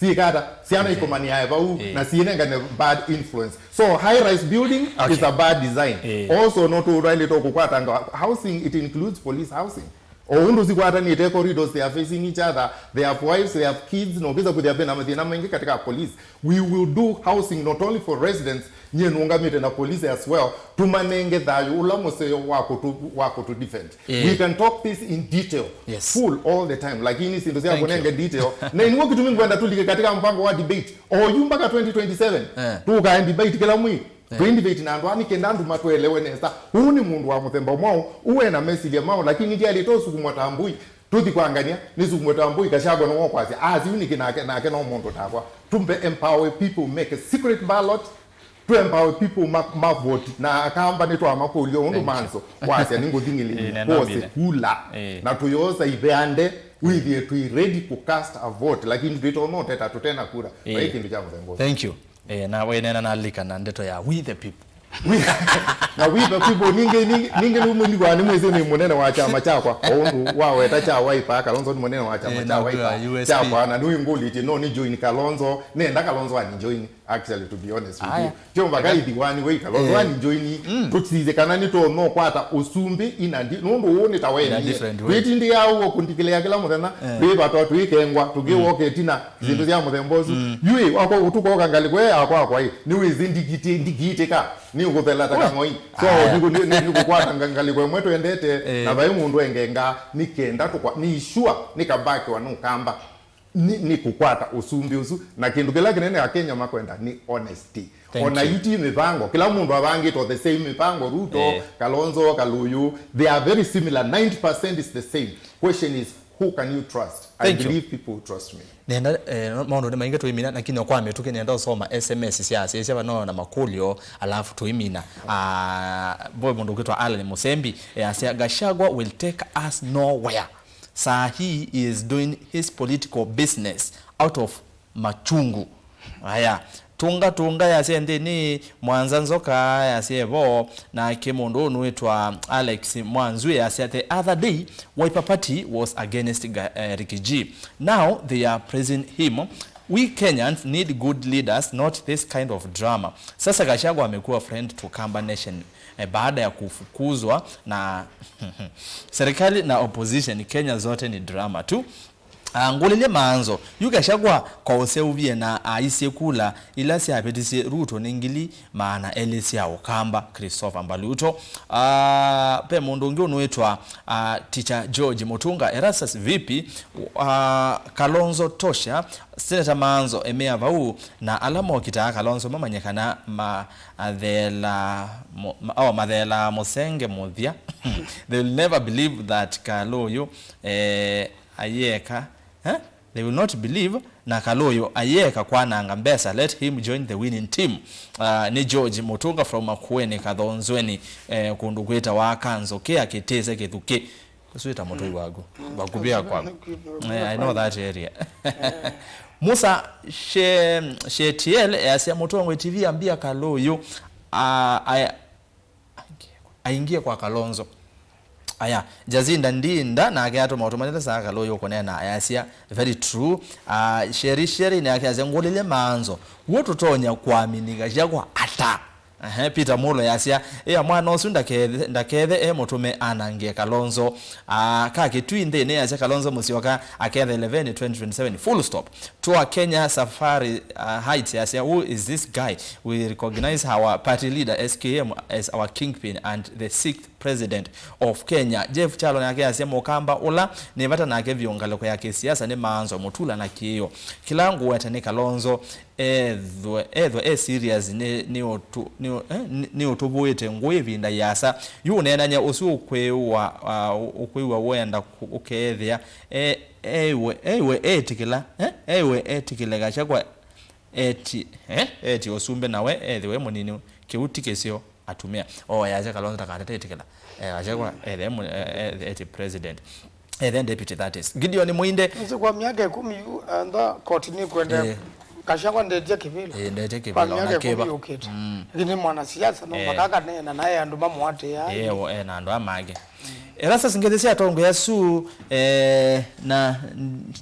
Syĩkata, syana Okay. ikomaniae vau, Eh. na syĩnengane bad influence. So high rise building Okay. is a bad design. Eh. Also, no tũraĩlĩte kũkwatanga housing, it includes police housing. O ũndũ sikwatanĩte corridors, they are facing each other, they have wives, they have kids, no kĩsa kũthĩa vena mathĩna maingĩ katika police. We will do housing not only for residents, nyie nũngamĩte na police as well, tũmanenge thayũ ũla mũseo wa kũtũ, wa kũtũ defend. Eh. We can talk this in detail, Yes. full all the time, lakini sindu sya Thank you. kũnenge detail. Na nĩw'o kĩtumi ngwenda tũlike katika mpango wa debate. O yu mpaka twenty twenty-seven, Eh. tũkae debate kĩla mwei. Eh. Twĩ debate na andũ aa nĩ kenda andũ matũelewe nesa. Ũũ nĩ mũndũ wa mũthemba mwaũ, ũũ ena mesilya maũ, lakini ndialĩte ũsukumwa ta mbũi. Tũthi kwangania, nĩ sukumwa ta mbũi, Gachagua nĩwe ũkwasya. Asi yu nĩkĩ nake, nake no mũndũ takwa. Tumbe empower people, make a secret ballot, tũ empower people ma, ma vote, na Akamba nĩtwamakũlya ũndũ Thank you. Manzo wasya nĩngũthing'ĩlĩlya Eh, na kwose nambile. kula. Eh. Na tũyosa ivande, wĩthĩe twĩ ready kũ cast a vote, lakini twĩtonya ũteta tũtena kura. Eh. Vai kĩndũ kya mũthemba ũsu. Thank you. Eh, na wenena nalika na ndeto ya we the people. We, na we the people, ningĩ, ningĩ, ningĩ nĩmũnĩkwa nĩ mwĩsĩ nĩ mũnene wa kyama kyakwa, o ũndũ waweta kya Wiper, Kalonzo nĩ mũnene wa kyama Eh, kya na Wiper, U S P. kyakwa, na nĩwĩngũlĩtye, no nĩ join Kalonzo, nenda Kalonzo ani join, actually, to be honest with Aya. you. Tyo mpaka ithiwani wei Kalonzo Eh. ani join, Mm. tũsisye kana nĩtũno kwata ũsumbĩ ina ndi, nũndũ ũũ nĩ ta In a weni. different way. Twĩtindĩaa ũguo kũndikĩlĩa kĩla mũthenya, Eh. twĩvatwa, twĩkengwa, tũkĩwoka ĩtina, syĩndũ sya mũthemba ũsu. Mm. Yu ĩ, wakwa ũtukũ oka ngalĩko ĩ yakwa kwa ĩ, nĩwĩsĩ ndikiti-, ndikiitĩka, nĩũkũthela ta kang'oi. So, Aya. nĩkũ-, nĩ-, nĩ-, nĩkũkwata nga-, ngalĩko ĩmwe twendete, Eh. na vai mũndũ engenga, nĩ kenda tũkwa, nĩ sure, nĩkabakĩwa nũkamba. Nĩ, nĩ kũkwata ũsumbĩ ũsu, na kĩndũ kĩla kĩnene Akenya makwenda nĩ honesty. Thank Ona you. yu ti mĩvango, kĩla mũndũ avangĩtwe the same mĩvango, Ruto, Eh. Kalonzo, Kalũyũ, they are very similar, ninety percent is the same. Question is, who can you trust? I Thank you. believe people will trust me. Nenda, eh, maũndũ nĩ maingĩ tũimina, lakini o kwa mĩtũkĩ nenda ũsoma S M S sya asyaisya vano na makũlyo, alafu tũimina. Ah, boy mũndũ ũkwĩtwa Allen Mũsembi, eh, asya, "Gachagua will take us nowhere. Saa hii he is doing his political business out of machungu." Aya, Tunga Tunga yasya nthĩnĩ, Mwanza Nzoka yasya vo, nake mũndũ ũnũĩtwa Alex Mwanzue yasya, "The other day, Wiper Party was against Ga-, eh, Riggy G. Now they are praising him. We Kenyans need good leaders, not this kind of drama." Sasa Gachagua amekuwa friend to Kamba Nation, eh, baada ya kufukuzwa na serikali na opposition. Kenya zote ni drama tu. Ah, ngũlĩlye Maanzo, yu Gachagua kwa ũseũvie na aisye kula ila syavĩtisye Ruto nĩ ngili maana elĩ sya Ũkamba, Christopher Mbaluto. Ah, ve mũndũ ũngĩ ũnũĩtwa, ah, Teacher George Mutunga, Erastus, vipi? Ah, Kalonzo tosha, Senator Maanzo emea vau, na ala mokitaa Kalonzo mamanye kana mathela mo-, ma-, oh, mathela mũsenge mũthya. They will never believe that Kalonzo, eh, ayeka, eh? They will not believe, na Kalonzo ayeka kwananga mbesa, let him join the winning team. Uh, nĩ George Mutunga from Makueni Kathonzweni, eh, kũndũ kwĩtawa Kanzo kĩa kĩtĩse kĩthukĩ. Ũsu wĩta mũtũi waku. Mm, vakuvĩ ya Kanzo kwaku. Nĩ kũvĩ Eh, I know that area. Eh. Musa She-, Shetiel, easya mũtongoi T V ambia Kalonzo, a, a, aingie kwa Kalonzo. Aya, Jacinda Ndinda nake atũma ũtũmanĩte saa Kalonzo ũkũneena ayasya, very true. Ah, Sheri Sheri nake asya, ngũlĩlye Maanzo, w'o tũtonya kwamini Gachagua ata? Ehe, Peter Mulo yasya, ĩa mwana ũsu ndakethe, ndakethe e mũtũme anangie Kalonzo. Ah, ka Kĩtui nthĩnĩ yasya Kalonzo Musyoka akethe eleveni twenty twenty-seven, full stop. Tour Kenya Safari, uh, Heights yasya, who is this guy? We recognize our party leader S K M as our kingpin and the sixth president of Kenya. Jeff Chalo nake asya, mũkamba ũla nĩ vata nake vyũ ngalĩko ya kĩsiasa nĩ Maanzo, Mutula na Kĩĩo. Kĩla ngũweta nĩ Kalonzo ethwe, ethwe e serious nĩ, nĩ ũtũ-, nĩ, eh, nĩ, nĩ ũtũvũĩte ngũĩ ĩvinda yĩasa. Yu ũneenany'a ũsu ũkwĩw'a, uh, ũkwĩw'a wenda kũ-, ũkeethĩa e, Eiwe, eiwe etĩkĩla, eh? Eiwe etĩkĩle Gachagua eti, eh? Eti ũsumbĩ nawe ethĩwe mũnini. Kĩu ti kĩseo. atumĩa. O, yasya Kalonzo ndakatate ĩtĩkĩla. Eh, asya kwa, ethe mu-, eh, eh, eti president. Ethe deputy, that is. Gideon Muinde. Nĩsĩ kwa myaka ĩkũmi yu, antha koti nĩkwenda. Eh. Gachagua ndetya kĩvĩla. Eh, ndetya kĩvĩla, kwa myaka ĩkũmi yũkĩte. Mm. Lakini mwanasiasa, no, eh, mpaka akaneena naye andũ mamũatĩĩa. Eh, o, eh, na andũ amake. Erastus, ngethi sya atongoĩ asu, eh, na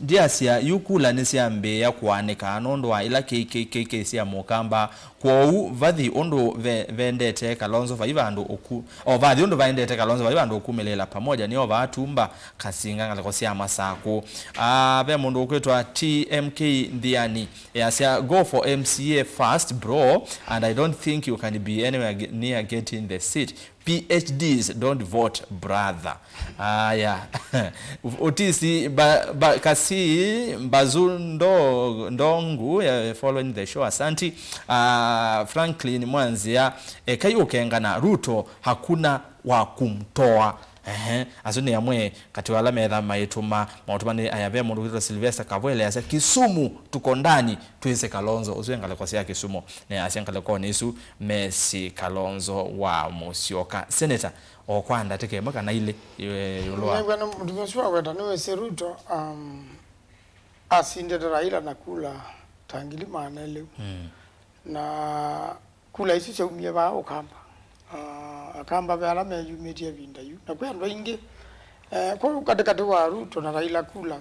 ndiasya yu kula nĩsyambĩĩa kũanĩka nũndũ wa ila K K K K sya Mũkamba. Kwoou vathi ũndũ ve-, vendete Kalonzo vai vandũ ũku-, o, vathi ũndũ vaendete Kalonzo vai vandũ ũkumĩlĩĩla pamoja nĩo vaatumba kasinga ngalĩko sya Masakũ. Ah, ve mũndũ ũkwĩtwa T M K Nthiani, easya, "Go for M C A first, bro, and I don't think you can be anywhere ge-, near getting the seat. P H Ds don't vote, brother." Aya. Utisi ba, ba, kasi mbazu ndo, ndongu, eh, following the show. Asanti. Ah, Franklin Mwanzia, ekai ũkengana Ruto, hakuna wa kumtoa. Ehe, asu nĩ amwe kati wa ala metha maituma maũtuma nĩ aya. Ve mũndũ wĩtwa Sylvester Kavwele asya, "Kisumu tuko ndani, twĩsĩ Kalonzo." Ũsu e ngalĩko sya Kisumu. Ne asya ngalĩkonĩ isu, mesĩ Kalonzo wa Musyoka. Senator, o kwa ndatĩka ĩmwe kana ilĩ, ĩ-, ĩũlũ wa. Nĩw'a nĩ mũtumĩa ũsu waweta nĩwĩsĩ Ruto, um, asindĩte Raila na kula ta ngili maana elĩ. Mm. Na kula isu syaumie vaa Ũkamba. Ah, Akamba ve ala meyumĩtye ĩvinda yu. Na kwĩ andũ aingĩ, eh, kũu katĩkatĩ wa Ruto na Raila kula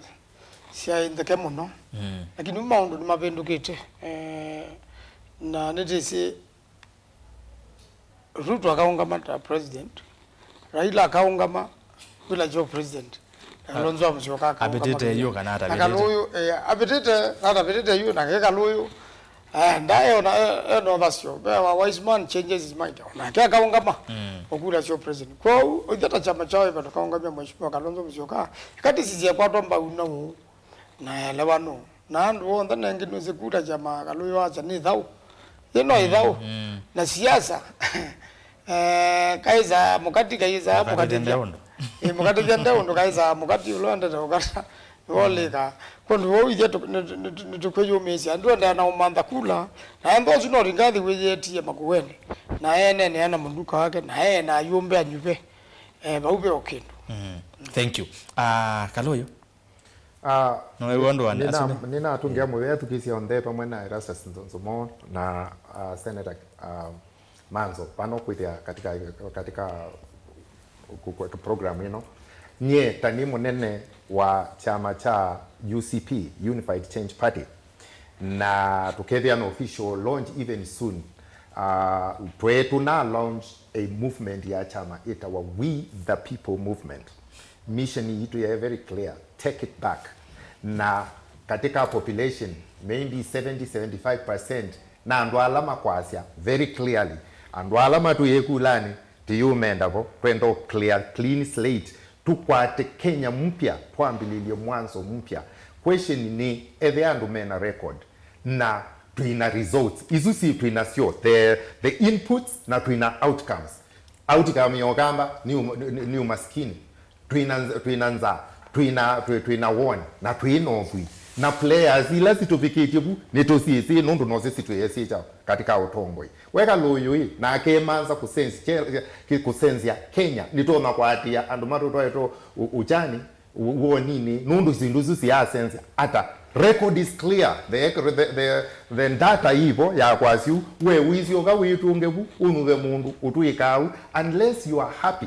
syaĩ ntheke mũno. Mm. Lakini maũndũ nĩmavĩndũkĩte. Eh, na nĩtĩsĩ Ruto akaũngama ta president, Raila akaũngama village of president, na Kalonzo wa Musyoka akaũngama. Avĩtĩte yu kana atavĩtĩte? Na Kalũyũ, eh, avĩtĩte, na atavĩtĩte yu, nake Kalũyũ, eh, ndae ona, eh, ena ũthasyo. Ve wa wise man changes his mind. Onake akaũngama, mm, o kula syo president. Kwoou, ithe ta kyama kyao ĩva tũkaũngamya Mheshimiwa Kalonzo Musyoka, ĩkatĩ sisya kwatwa mbau na ũũ. Na elewa nũ. Na andũ onthe nengĩ nũsĩ kula kyama Kalũyũ asya nĩ thaũ. Yĩ no ĩthaũ. Mm, mm. Na siasa, eh, kaĩsa mũkati, kaĩsa mũkatĩthya. Mũkatĩthya ndeũndũ. Ĩ, mũkatĩthya ndeũndũ, kaĩsa mũkati ũla wendete ũkata. Nĩwolĩka. Kwondũ vau ithyĩ tũ-, nĩ-, nĩ-, nĩtũkwĩyũmĩĩsya. Andũ endaa na ũmantha kula. Na enda ũsu no ringathi wĩyĩetie makueni. Na ene nĩ ana mũnduka wake. Na ena ayũmbe anyuve. Eh, vau ve o kĩndũ. Mm. Thank you. Ah, Kalũyũ. Ah, no, wĩw'a ũndũ wa nĩna-, asu nĩ- nĩnatũngĩa mũvea ethukĩĩsya onthe pamwe na Erastus Nzo-, Nzomo na, ah, Senator, ah, Manzo pano kwĩthĩa katika, katika ku-, ku-, program ĩno. Nyie ta nĩ mũnene wa kyama kya U C P, Unified Change Party, na tũkethĩa na official launch even soon. Ah, twetũna launch a movement ya kyama ĩtawa We the People Movement. Mission yitũ yaĩ very clear, take it back. Na katika population, maybe seventy, seventy-five percent na andũ ala makwasya very clearly, andũ ala matwĩe kulanĩ, tiyũmenda vo, twenda o clear, clean slate, tũkwate Kenya mpya, twambĩlĩlye mwanzo mpya. Question nĩ, ethe andũ mena record, na twĩna results. Isu si twĩnasyo, the, the inputs, na twĩna outcomes. Outcome ya Ũkamba nĩ um-, nĩ, nĩ, nĩ umaskini. Twĩna nz-, twĩna nza, twĩna, twĩ-, twĩna woni, na twĩna ũthwii. Na players ila situvikĩtye vu, nĩtũsyĩsĩ nũndũ nosyo situyesĩ kyaũ katika ũtongoi. We Kalũyũ ĩ, na akemanza kũsenzya, kũsenzya Kenya, nĩtũna kwatia andũ matũtwaĩtwe ũ-, ũkyani, ũ-, woninĩ, nũndũ syĩndũ isu syasenzya ata. Record is clear, the, the, the, the data ivo ya kwasyu, we wĩsyoka wĩtũnge vu, ũnũve mũndũ ũtwĩkaa ũu, unless you are happy.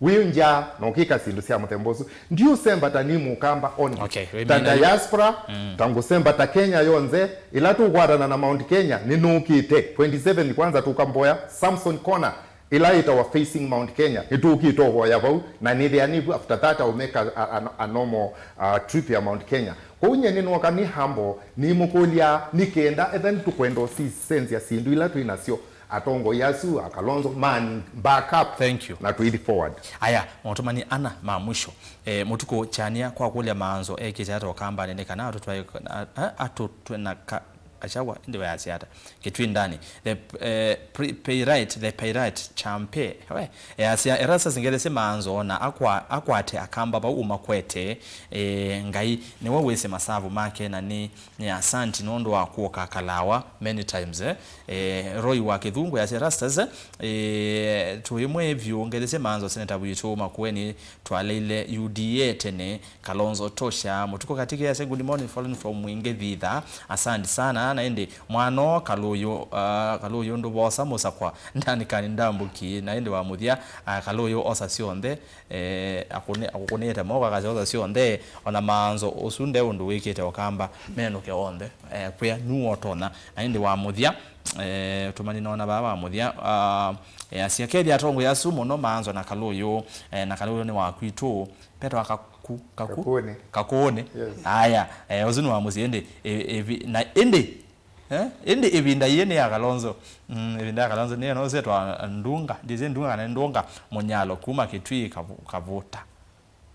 Wĩ nja na ũkĩka syĩndũ sya mũthemba ũsu. Ndiũsemba ta nĩ Mũkamba only. Okay, we ta mean you- diaspora, mm, ta ngũsemba ta Kenya yonthe, ĩla tũkwatana na Mount Kenya, nĩnũkĩte. Twenty-seven kwanza tũkamboya Samson Corner, ĩla ĩtawa facing Mount Kenya. Nĩtũkĩte ũvoya vau, na nĩthĩa nĩvu, after that I'll make a, a, a, a normal, uh, trip ya Mount Kenya. Kwoou nyie nĩnooka nĩ humble, nĩmũkũlya nĩ kenda, etha nĩtũkwenda ũsisenzya syĩndũ ila twĩ nasyo. Atongoi asu, a Kalonzo, man, back up. Thank you. Na tũithi forward. Aya, maũtũmani ana ma mwisho. Eh, Mũtukũ Kyania kwa kũlya Manzo ekĩte ata Ũkambanĩ nĩ kana atũtwae, a-, a-, atũtwe na ka-, Gachagua, ĩndĩ wayasya ata? Kĩtwindani. The, eh, pri-, Pyrite, the Pyrite Champe. We, yasya, Erastus Ngethesye Maanzo na akwa-, akwate Akamba vau ũmakwete, eh, Ngai nĩwe wĩsĩ masavu make, na nĩ, nĩ asanti nũndũ wa kũka Kalawa many times, eh. Eh, Roy wa Kĩthungu yasya, Erastus, eh, tũimwe vyũ, Ngethesye Maanzo, seneta witũ Makueni, twaleile U D A tene, Kalonzo tosha. Mutuko Katike yasya, good morning, following from Mwingi Thitha. Asante sana. Na ĩndĩ mwana Kaluyu, uh, Kaluyu ndũvosa mũsakwa, ndanikani ndambuki. Na ĩndĩ wa mũthya, uh, Kaluyu osa syonthe, eh, akũni-, akũkũnĩte moko akasyosa syonthe, ona Maanzo ũsu nde ũndũ wĩkĩte Ũkamba, menũke onthe, eh, kwĩa nũũ ũtonya. Na ĩndĩ wa mũthya, eh, tũmani nona vaa wa mũthya, uh, eh, asya, kethĩa atongoi asu mũno Maanzo na Kaluyu, eh, na Kaluyu nĩ wa kwitũ, Petro wa Kaku-, Kaku-, Kakũnĩ. Kakũnĩ. Yes. Aya, eh, ũsu nĩ wa mũsyĩ, ĩndĩ, ĩ-, ĩvi-, na ĩndĩ, eh, ĩndĩ ĩvinda yĩĩ nĩ ya Kalonzo. Mm, ĩvinda ya Kalonzo nĩ ĩno, ũsetwa Ndunga, ndĩsĩ Ndunga kana Ndunga, Mũnyalo, kuma Kĩtui, Kavu-, Kavuta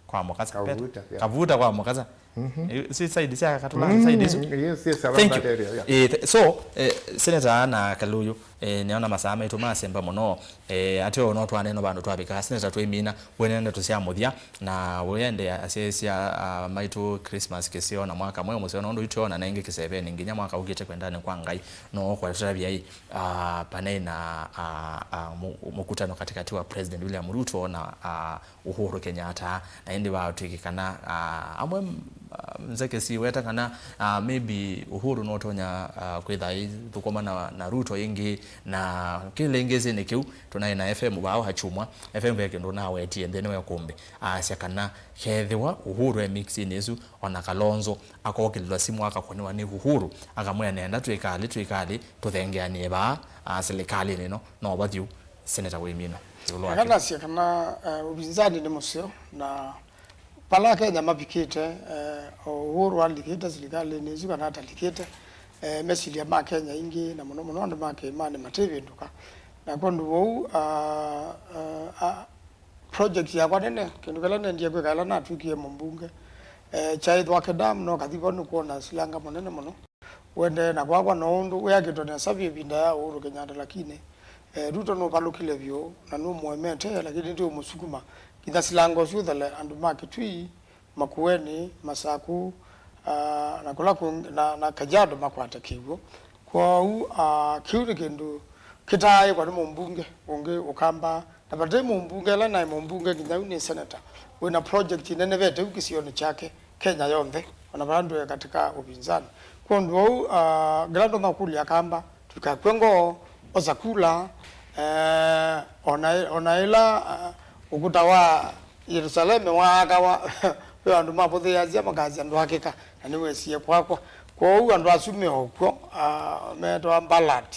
kwa Mũkasa. Kavuta, Petro. Yeah. Kavuta kwa Mũkasa. Mhm. Eh, si side sya Katula, mm, side isu. Yes, yes, around that area, yeah. Eh, th-, so, eh, Senator na Kaluyu, eh, nĩona masaa maitũ masemba mũno. Eh, ateo no twaneno vandũ twavika. Senator, twĩmina, wene ndeto sya mũthya, na wende asyaĩsya, ah, maitũ Christmas kĩseo na mwaka mweũ mũseo, nũndũ itweona na ĩngĩ kĩsevenĩ nginya mwaka ũkĩte, kwendanĩ kwa Ngai. No ũkwatĩta vyai, ah, panai na, ah, ah, mu-, mũkutano katikati wa President William Ruto na, ah, Uhuru Kenyatta, na ĩndĩ vatw'ĩkĩkana, ah, amwe, ah, nzeke siweta kana, ah, maybe Uhuru nũtonya, ah, kwĩtha aithũkũma na, na Ruto ĩngĩ, na kĩlĩngĩsĩnĩ kĩu tũnaĩ na F M vaa wa Chumwa, F M ve kĩndũ nawetie nthĩnĩ wa ĩkũmbĩ, aasya kana kethĩwa Uhuru e mixinĩ ĩsu, ona Kalonzo akokĩlĩlwa simũ akakũnĩwa nĩ Uhuru, akamwĩa, nenda twĩkalĩ, twĩkalĩ, tũthengeanĩe vaa, ah, silikalĩnĩ ĩno, no vathi ũu. Seneta wĩmina ĩũlũ wa kĩu. Akanasya kana, eh, ũvinzani nĩ mũseo, na vala Kenya mavikĩte, eh, o Uhuru alikĩte silikalĩnĩ ĩsu kana atalikĩte, eh, mesilya ma Kenya ingĩ, na mũno mũno andũ ma kĩĩmanĩ matĩvĩndũka. Na kwondũ wou, ah, ah, ah, project yakwa nene, kĩndũ kĩla nendie kwĩka ĩla natw'ĩkie mũmbunge, eh, kyaĩ Thwake Dam, no kathi vo nĩkwona silanga mũnene mũno. Ũendee na kwakwa no ũndũ wĩakĩtwe nesa vyũ ĩvinda ya Uhuru Kenyatta, lakini, eh, Ruto nũvalũkile vyũ na nũmũemete, lakini ti ũmũsukuma. Nginya silanga ũsu ũthele, andũ ma Kitui, Makueni, Masaku, ah, na kũla kũngĩ, na, na Kajiado makwate kĩw'ũ. Kwoou, ah, kĩu nĩ kĩndũ kĩtaaĩkwa nĩ mũmbunge ũngĩ ũkamba, na vate mũmbunge, ĩla naĩ mũmbunge nginya yu nĩ seneta, wĩna project inenevete yu kĩsionĩ kyake Kenya yonthe, ona vala ndũe katika ũvinzani. Kwondũ ũu, ah, ngĩla ndonya kũlya kamba, tũikakw'e ngoo, osa kula, eh, ona, ona ĩla, ah, ũkũta wa Yerusaleme waakawa, ve andũ mavũthĩĩasya makasya ndwakĩka, na nĩwesie kwakwa. Kwoou andũ asu me o kw'o, ah, meetawa Ballard.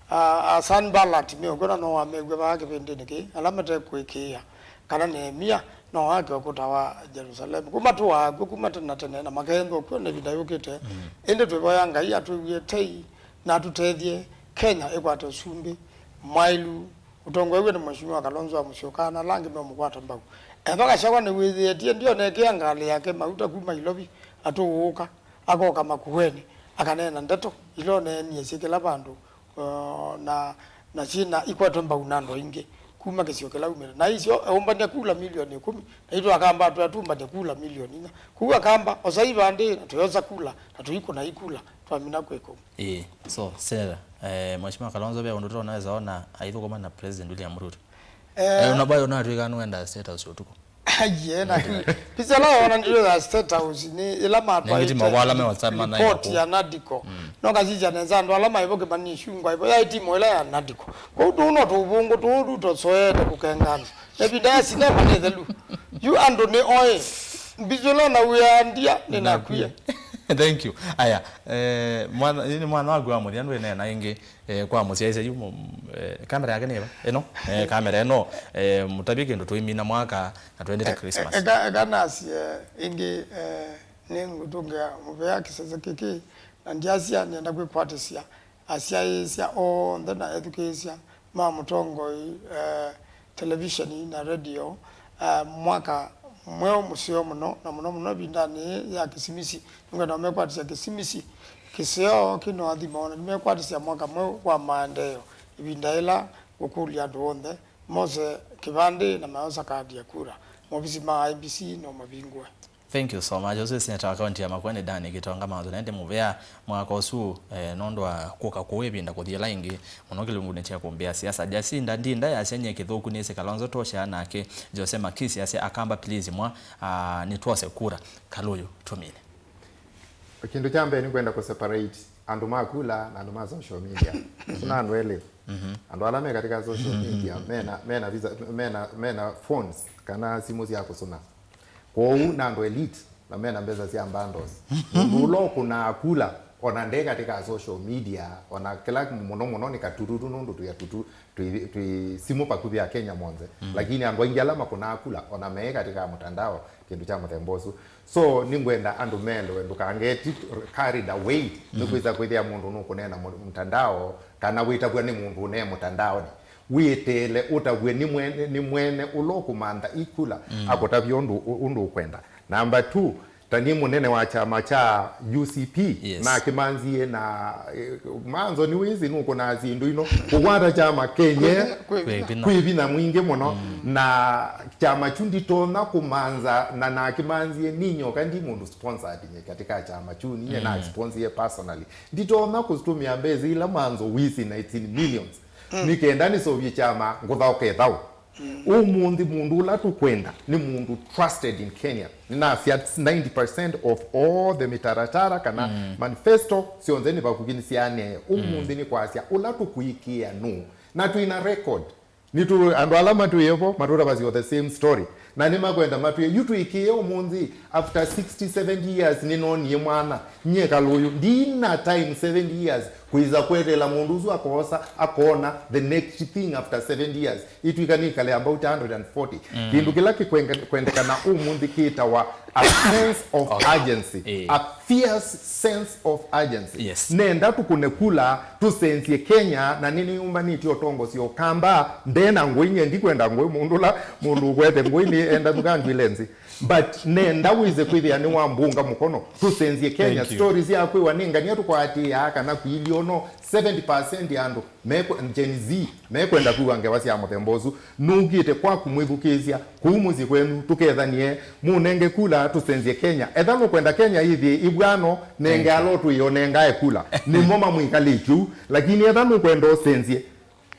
Ah, ah, Sanballat me o kw'o, na no wamew'a vaa kĩvĩndĩnĩ kĩĩ, ala mate kũĩkĩĩa kana Neemia no ake ũkũta wa Yerusalemu. Kuma tũaa kw'o, kuma tene na tene, na makeenthwa kw'o na ĩvinda yũkĩte. Mm. Ĩndĩ twĩvoya Ngai atwĩw'ĩe tei na atũtethye Kenya ĩkwate ũsumbĩ mwaĩlu ũtongoew'e nĩ Mheshimiwa Kalonzo wa Musyoka na ala angĩ meũmũkwata mbau. Ethwa Gachagua nĩwĩthĩĩtie, ndionekea ngalĩ yake mauta kuma Ilovi atũũka, akoka Makueni, akaneena ndeto ila ũneenie syĩ kĩla vandũ, uh, na, na syĩna ikwetwe mbau na andũ aingĩ kuma kĩsio kĩla umĩte. Na isyo eũmbany'a kula milioni ĩkũmi, na itũ Akamba twatũmbany'a kula milioni inya. Kwoou Akamba, osai vandĩ, na tũyosa kula, na tũikũna ikula, twamina kwĩka ũu. Ĩĩ, so, Senator, eh, Mheshimiwa Kalonzo ve ũndũ tũnaweza ona aithũkũma na President William Ruto? Eh, eh, unabaya unatwĩka nũenda State House ũtukũ. Aiye, na pisa la ona ndio ya State House ni ila matwa nengiti mawala me wasama na report ya NADCO. Mm. No kazija neza ndo ala maivo kĩmani shungwa ivo ya itimu ila ya NADCO. Kwa hiyo tuno tuvungu tu tusoete kukengana. Evidence ya sinema ni thelu. You Anthony oe. Mbizolo na uyandia ni nakwie. Thank you. Aya, eh, mwana, ni mwana wangu wa mũthya ndwĩ nena ingi. Eh, kwa mũsyaĩĩsya yu, mu-, eh, kamera yake nĩ ĩva? Ĩno? Eh, kamera ĩno, eh, mũtavye kĩndũ tũimina mwaka na twendete Christmas. Eka, eka nasye ĩngĩ, eh, nĩngũtũngĩa mũvea kĩsese kĩkĩ, na ndyasya nĩenda kwĩkwatĩsya asyaĩĩsya onthe na ethukĩĩsya ma mũtongoi, eh, televisheni na redio, eh, mwaka mweũ mũseo mũno, na mũno mũno ĩvindanĩ yĩĩ ya Kĩsimisi. Nĩngwenda ũmekwatĩsya Kĩsimisi Kĩseo kĩno athimo nĩmekwatĩsya mwaka mweũ wa maendeeo, ĩvinda yĩla ngũkũlya andũ onthe mose kĩvandĩ na mayosa kaadi ya kura. Maovisi ma I E B C no mavingũe. Thank you so much. Ũsu nĩ seneta wa kaunti ya Makueni, Danny Gitonga, mawazo naende mũvea mwaka ũsu, eh, nũndũ wa kũka kũu ĩvinda kũthi ĩla ĩngĩ, mũno kĩlungunĩ kya kũmbĩa siasa. Jacinda Ndinda yasya nyie kĩthũku nĩsĩ Kalonzo tosha nake Jose Makisi yasya Akamba please mwa, ah, nĩtwose kura. Kalũyũ tũmine. Kĩndũ kya mbee nĩkwenda kũ separate andũ ma kula na andũ ma social media. Suna andũ elĩ. Andũ ala me katika social media mena, mena visa, mena, mena phones kana simũ sya kũsuna. Kwoou na andũ elite na mena mbesa sya bundles. Mũndũ ũla ũkũnaa kula ona nde katika social media, ona kĩla mũno mũno nĩ katututu nũndũ twĩ atutu, twĩ, twĩ simũ pakuvĩ a Kenya monthe. Lakini andũ aingĩ ala makũnaa kula ona me katika mtandao, kĩndũ kya mũthemba ũsu. So nĩngwenda andũ melewe, ndũkangeti carried away nĩ kwĩsa kwĩthĩa mũndũ nũkũneena mũ- mtandao kana wĩtavw'a nĩ mũndũ ũnee mũtandaonĩ. Wĩteele ũtavw'e nĩ mwene, nĩ mwene ũla ũkũmantha ikula akũtavya ũndũ, ũndũ ũkwenda. Namba two, ta nĩ mũnene wa kyama kya U C P, yes, nakĩmanzie na, eh, manzo nĩ wĩsĩ nũkũnaa syĩndũ ino kũkwata kyama kenye kwĩ vinya, kwĩ vinya mwingĩ mũno. Na kyama kyu nditonya kũmanza na nakĩmanzie ninyoka ndi mũndũ sponsored nye katika kyama kyu ninye na sponsie personally. Nditonya kũtũmĩa mbesa ila manzo wĩsĩ na it's in millions. Nĩ kenda nĩseũvye kyama ngũthaũke thaũ. Ũmũnthĩ mũndũ ũla tũkwenda nĩ mũndũ trusted in Kenya. Nĩnasya ninety percent of all the mĩtaratara kana manifesto syonthe nĩ vakuvĩ nĩsyaanĩe. Ũmũnthĩ nĩ kwasya ũla tũkwĩkĩĩa nũũ. Na twĩna record. Nĩtũ, andũ ala matwĩe vo matũtavasya the same story. Na nĩmakwenda matwĩe, yu twĩkĩe ũmũnthĩ, after sixty, seventy years nĩnoonie mwana. Nyie Kalũyũ, ndina time seventy years kwĩsa kweteela mũndũ ũsu akoosa, akona the next thing after seventy years. Itwĩka nĩkale about a hundred and forty. Kĩndũ kĩla kĩkwendekana ũmũnthĩ kĩtawa a sense of urgency, a fierce sense of urgency. Yes. Nenda tũkũne kula, tũsenzye Kenya, na nĩnĩyũmbanĩtye ũtongosya Ũkamba, ndena ngũĩ, nyie ndikwenda ngũĩ, mũndũ ũla, mũndũ ũkwete ngũĩ nĩ enda mũka ambulance. But nenda wĩse kwĩthĩa nĩ wambunga mũkono, tũsenzye Kenya. Thank you. Stories ya kwĩwa nĩ ngania tũkwatĩĩaa kana kwĩilye ũno, seventy percent ya andũ mekwe-, Gen Z mekwenda kwĩw'a ngewa sya mũthemba ũsu. Nũkĩte kwaku mwĩthukĩĩsya kũu mũsyĩ kwenyu, tũkethanie, mũnenge kula tũsenzye Kenya. Etha nũkwenda Kenya yĩthĩe ĩvw'ano, nenge ala ũtwĩe ũnengae kula. Nĩmo mamwĩkalĩtye ũu. Lakini etha nũkwenda ũsenzye,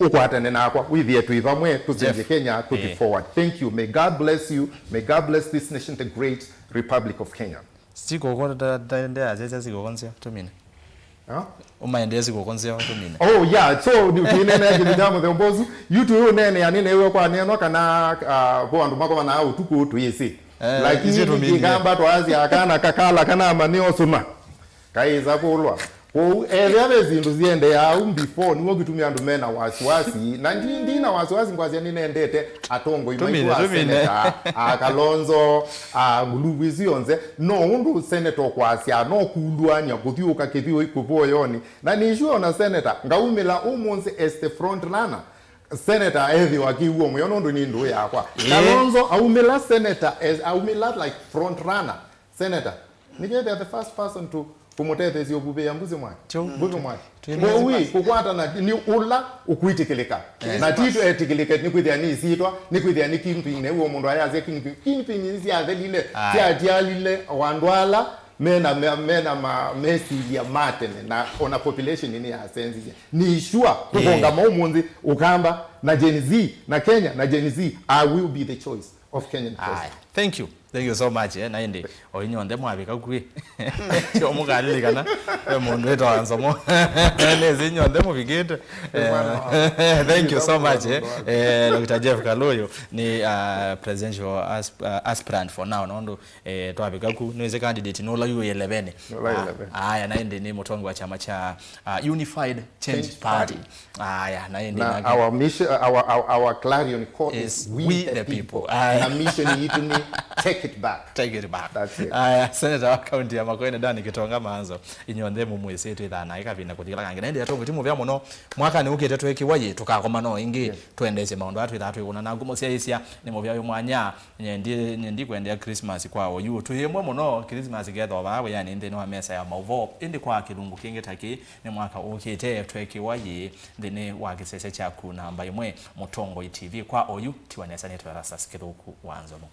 ũkwatane nakwa, wĩthĩe twĩ vamwe, tũsenzye Kenya, tũthi forward. Thank you. May God bless you. May God bless this nation, the great Republic of Kenya. Sikũkũ ta, ta, ndeasya sikũkũ nzeo tũmine. Huh? Ũmaendee sikũkũ nzeo tũmine. Oh yeah, so nĩ twĩneenea kĩndũ kya mũthemba ũsu. Yu tũyũneenea nĩneew'a kwaneenwa kana, ah, vo andũ makomanaa ũtukũ twĩsĩ. Eh, lakini ithyĩ tũmine. Kĩkamba twasya kana kakala kana mane osuma. Kaĩsa kũlwa. Kwoou, ethĩa ve syĩndũ syendeaa au before, nĩw'o kĩtumi andũ mena wasiwasi, na ndi, ndi na wasiwasi ngwasya nĩnendete atongoi maitũ a seneta, a Kalonzo, a nguluvu isu yonthe, no ũndũ seneta ũkwasya, no kuluany'a kũthyũũka kĩthyũĩ kũvoyonĩ, na nĩsure ona seneta, ngaumĩla ũmũnthĩ as the front runner, seneta ethĩwa akĩw'o mũyo nũndũ nĩ ndũũ yakwa. Ĩĩ. Kalonzo aumĩla seneta, as, aumĩla like front runner, seneta, nĩkethĩa the first person to kũmũtetheesya ũvuvĩa mbusi mwake. Kĩu. Mbusi mwake. Kwoou kũkwatana nĩ ũla ũkwĩtĩkĩlĩka. Yes. Na ti etĩkĩlĩke nĩ kwĩthĩa nĩ ĩsyĩtwa, nĩ kwĩthĩa nĩ kingpin, nĩw'o mũndũ ayasya kingpin. Kingpin nĩ syathelile, aye, syatialile o andũ ala mena, me-, mena ma-, mesilya ma tene, na ona population nĩ yasenzisye. Nĩ sure, yeah, tũkongama ũmũnthĩ, Ũkamba, na Gen Z, na Kenya, na Gen Z, I will be the choice of Kenyan president. Aye. Thank you. Thank you so much, eh, na ĩndĩ, o inyonthe mwavika kwĩ. Tio mũkalilikana, we mũndũ wĩtawa Nzomo. Nĩsĩ inyonthe mũvikĩte. Eh, thank you so much, eh. Eh, Doctor Jeff Kalũyũ nĩ, uh, presidential asp-, uh, aspirant for now, nũndũ, eh, twavika ku, nĩwĩsĩ candidate nũla yu eleveni. Nũla yu eleveni. Ah, aya, na ĩndĩ nĩ mũtongi wa kyama kya, uh, Unified Change Party. Aya, na ĩndĩ na nake our mission, our, our, our clarion call is we the people. Aya. Na mission yitũ nĩ take Take it back. Take it back. That's it. Aya, seneta wa kaunti ya Makueni, Dan Gitonga Maanzo, inyonthe mumwĩsĩ twĩthaa naĩ kavinda kũthi kala kangĩ. Na ĩndĩ atũngĩti mũvea mũno, mwaka nĩ ũkĩte twĩ kĩwaĩ, tũkakoma no ĩngĩ, yeah, twendeesye maũndũ aa twĩthaa twĩkũna na ngumo syaĩsya. Nĩ mũvea wĩ mwanya. Nyendi, nyendi kwendea Christmas kwa oyu. Twĩ ĩmwe mũno, Christmas ĩkethĩwa vaa wĩanĩ nthĩnĩ wa mesa ya maũvoo. Ĩndĩ kwa kĩlungu kĩngĩ ta kĩĩ, nĩ mwaka ũkĩte twĩ kĩwaĩ nthĩnĩ wa kĩsese kyaku namba ĩmwe, Mũtongoi T V. Kwa oyu, tiwa nesa nĩtwe Erastus Kĩthũku wa Nzomo.